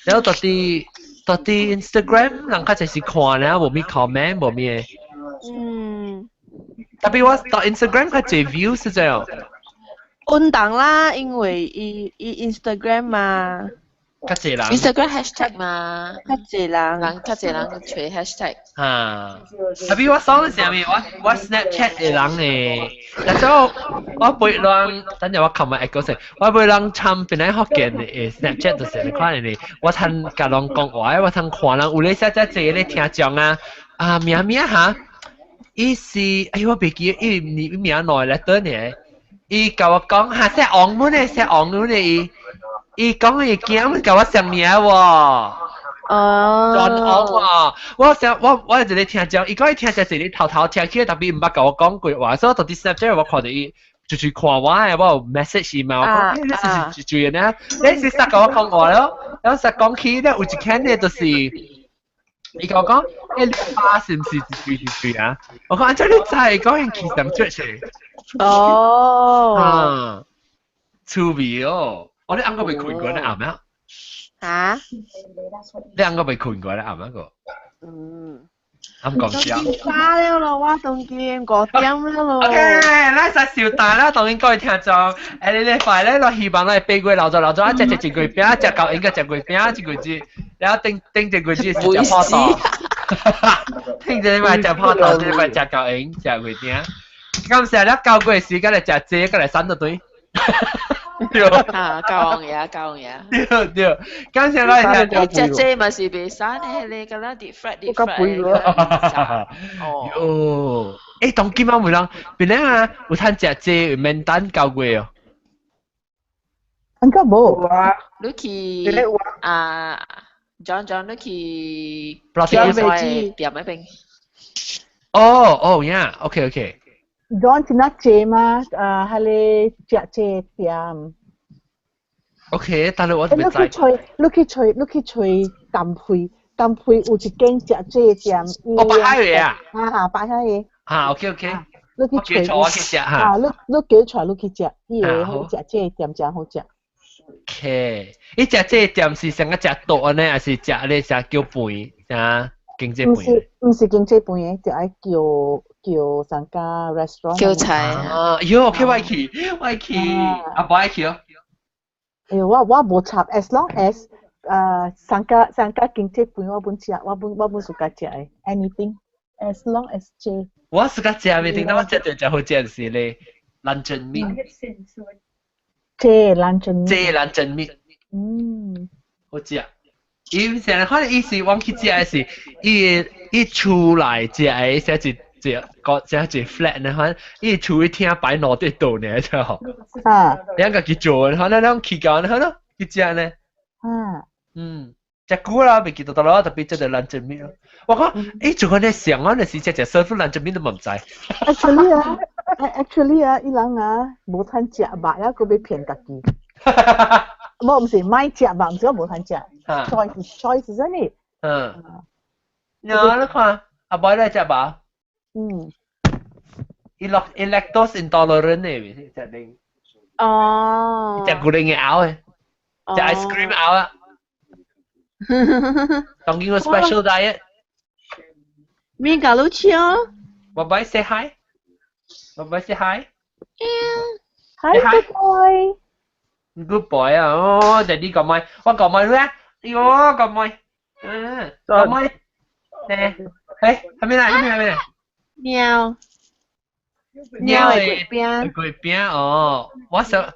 然後到底到底 Instagram 人較濟是看呢，無咪 comment 無咪。嗯。特別我到 Instagram 較濟 views 是這樣。運動啦，因為伊伊 Instagram 嘛。較濟人。 Instagram hashtag 嘛。較濟人。人較濟人揣 hashtag。啊，特別我爽是啥物？我我 Snapchat 的人誒，但是我我背人，等陣我琴日會講先，我背人參檳城福建的 Snapchat 就是你看的，我通共人講話，我通看人有咧寫遮濟咧聽眾啊，啊名名嚇，伊是哎我袂記，伊名名內咧等呢，伊共我講嚇，姓王本的，姓王本的伊，伊講伊囝共我相名喎。哦。轉王喎，我想我我一個聽講，伊講伊聽只一個頭頭聽起來，特別毋捌共我講過話，所以到底 Snapchat 我看著伊。就是看我的，我有 message 伊嘛，我講你是注意呢，你是實共我講話咯，然後實講起咧有一間咧就是，伊共我講，欸你爸是毋是一對一對啊？我講按怎你知？講𪜶去上出去。哦。啊，趣味哦！我你按過未困過咧暗啊？嚇？你按過未困過咧暗啊個？嗯。啱講笑。早了咯，我當今5點了咯。 OK，咱實小大啦，當然各位聽眾，誒你禮拜咧，我希望咱八月留咗留咗，食食一月餅，食夠應該食月餅一個月，然後頂頂一個月是食泡肚，頂一禮拜食泡肚，這禮拜食夠應食月餅。感謝了9月時間來食這個來散就對。對。啊，夠嘢，夠嘢。對對，感謝咱聽。你食這嘛是袂散的，你個啦 deep fried deep fried。哦。喲，欸，當今仔有人，邊個啊？有通食這免等9月哦。應該無。你去啊，John John 你去。店嗰邊。哦哦呀，OK OK。 John 是那借嘛？啊，係你食這店。 OK，但係我你去揣，你去揣，你去揣淡配，淡配有一間食這店。哦，擺海嘅啊！啊哈，擺海嘅。啊，OK OK。你去揣。我去食哈。啊，你你叫出來，你去食，伊個食這店誠好食。 OK，伊食這店是像個食桌呢，還是食咧食叫飯？食經濟飯？毋是，毋是經濟飯的，就愛叫叫三家 restaurant。叫菜啊！喲，OK，我去，我去，阿伯愛去哦。哎呦，我我無插，as long as 啊三家三家經濟飯我本食，我本我本 suka 食的，anything，as long as 這。我 suka 食未定，但我食著食好食就是咧，luncheon meat。這 luncheon meat。這 luncheon meat。好食。伊成日可能伊是往去食的是，伊伊厝內食的寫一一個寫一 flat 呢，反正伊厝一廳擺兩塊桌呢，就吼。兩個去做，可能兩去到呢，好咯，去食呢。嗯，食久啦，袂記得到咯，特別食著 luncheon meat 咯。我講，欸，做個呢上啊，是食食師傅 luncheon meat 都唔知。 Actually 啊，actually 啊，伊人啊，無通食肉啊，閣欲騙家己。無，毋是莫食肉，毋是講無通食。choice choice 真的。嗯。喏，你看，阿伯來食肉。伊落伊 lactose intolerant 的，食奶。哦。食牛奶嘅喉的，食 ice cream 喉啊。當今個 special diet。面搞到笑。拜拜，say hi。拜拜，say hi。 Hi, good boy。 Good boy 啊！哦，daddy 講咪，我講咪咧，哎喲，講咪，嗯，講咪，呢，誒，係咩嚟？係咩嚟？係咩嚟？貓。貓的月餅。月餅哦，我想。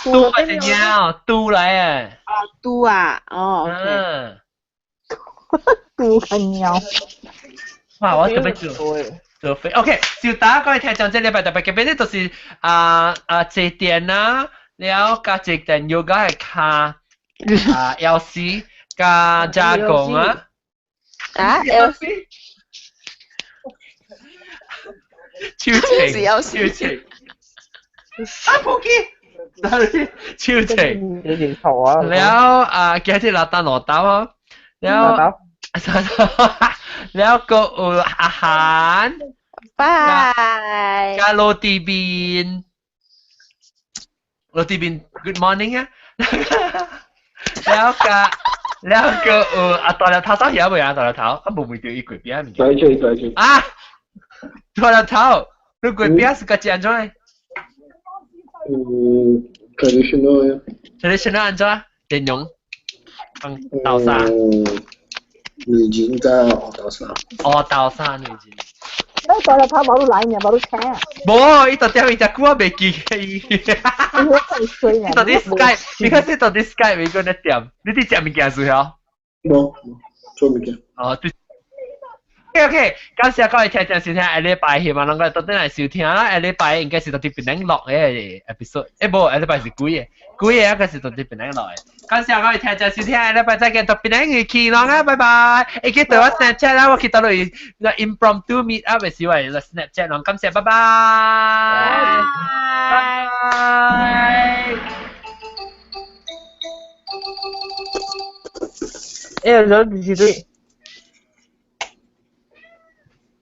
豬還是貓？豬來的。哦，豬啊，哦，OK。嗯。豬跟貓。哇！我準備做做飛。OK，就大家各位聽眾，這禮拜特別嘅邊呢，就是啊啊坐墊啦，了加坐墊 yoga 的跤啊 LC 加加工啊。啊，LC。超情，超情。啊，普基，sorry，超情。你認錯啊！แล้ว啊，今日落單落刀啊，แล้วแล้วก็อาหาร 拜 加โรตีบินโรตีบิน good morning 啊แล้วก็แล้วก็เออ啊大粒頭走起未啊大粒頭啊無問到伊月餅物件。對對對對。啊，大粒頭，你月餅是家己按怎？嗯，traditional 啊。 traditional 按怎？電容，豆沙。牛筋加烏豆沙。烏豆沙牛筋。你大粒頭無你來呢，無你請啊？無，伊到底伊食久我袂記伊。伊到底 Skype，你看是到底 Skype 伊個咧點？你佇食物件時候？無，做物件。哦，對。OK，感謝各位聽眾收聽，下禮拜希望能夠到轉來收聽啦。下禮拜應該是到佇檳城錄的 episode，無，下禮拜是幾個？幾個應該是到佇檳城錄的。感謝各位聽眾收聽，下禮拜再見，到檳城見啦，拜拜。會記得我 Snapchat 啦，我去到落 impromptu meet up 的時候，Snapchat 咯，感謝，拜拜。拜拜。咗幾時對？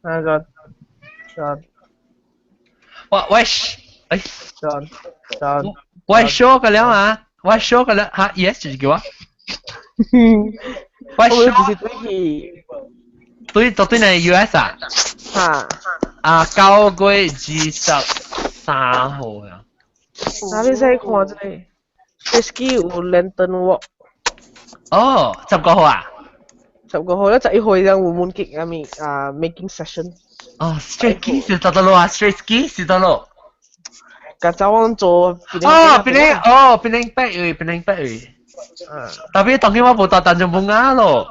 啊個個我我哎，個我 show 個了啊，我 show 個了嚇，yes 就是叫我。我 show 對對對對，嚟 US 啊？嚇！啊，9月23號啊。哪裡使看這個？SK 有 Lantern Walk。哦，19號啊？ 19號咧，11號有 mooncake 啊咪啊 making session。哦，Stray Kids 是得得咯啊，Stray Kids 是得咯。甲走往做。哦，檳城哦，檳城八位，檳城八位。特別當今我無到丹絨布亞咯。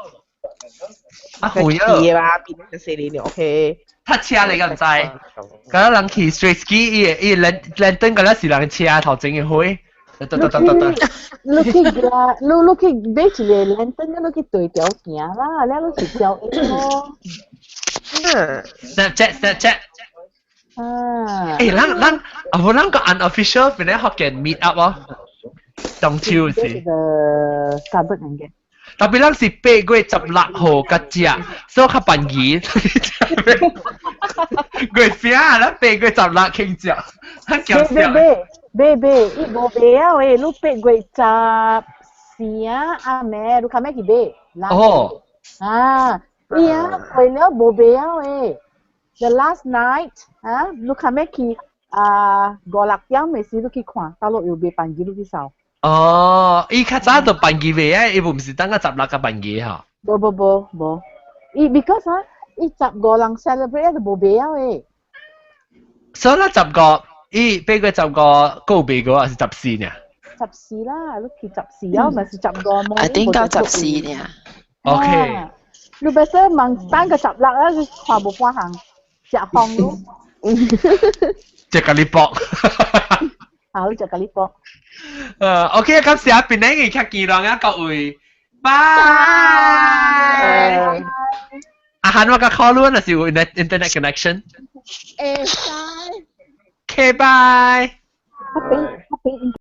啊，好呀。啦，檳城四年 OK。他車你敢唔知？嗰人去 Stray Kids，伊伊 lantern 嗰是人車頭前嘅火。得得得得得。你去啦，你去買一個 lantern，你去對條行啦，了你是條 A 咯。 Snapchat Snapchat。啊。誒，咱咱啊無咱個 unofficial 變咧福建 meet up 哦，中秋是。個三百人嘅。特別咱是8月16號甲食，所以較便宜。月餅啊，咱八月十六慶祝，咱搞笑。買買，伊無賣啊喂，你8月14啊，暗暝你較欲去買。哦。啊，伊啊過了無賣啊喂。The last night 啊，你較欲去啊五六點的時，你去看，倒落有賣飯機，你去掃。哦，伊較早就飯機賣啊，伊無毋是等到十六個飯機吼。無無無無，伊 because 啊，伊15人 celebrate 就無賣啊喂。所以咱十五，伊8月15夠賣個還是14呢？十四啦，你去十四啊，咪是十五冇。啊，頂到十四呢。 OK。你別說問等個16啊，你看無半項，食風咯。食咖喱卜。好，食咖喱卜。OK，感謝檳城嘅較見諒啊，各位，拜。阿韓我個 call 你，若是有 internet connection。會使。 OK，拜。我俾我俾。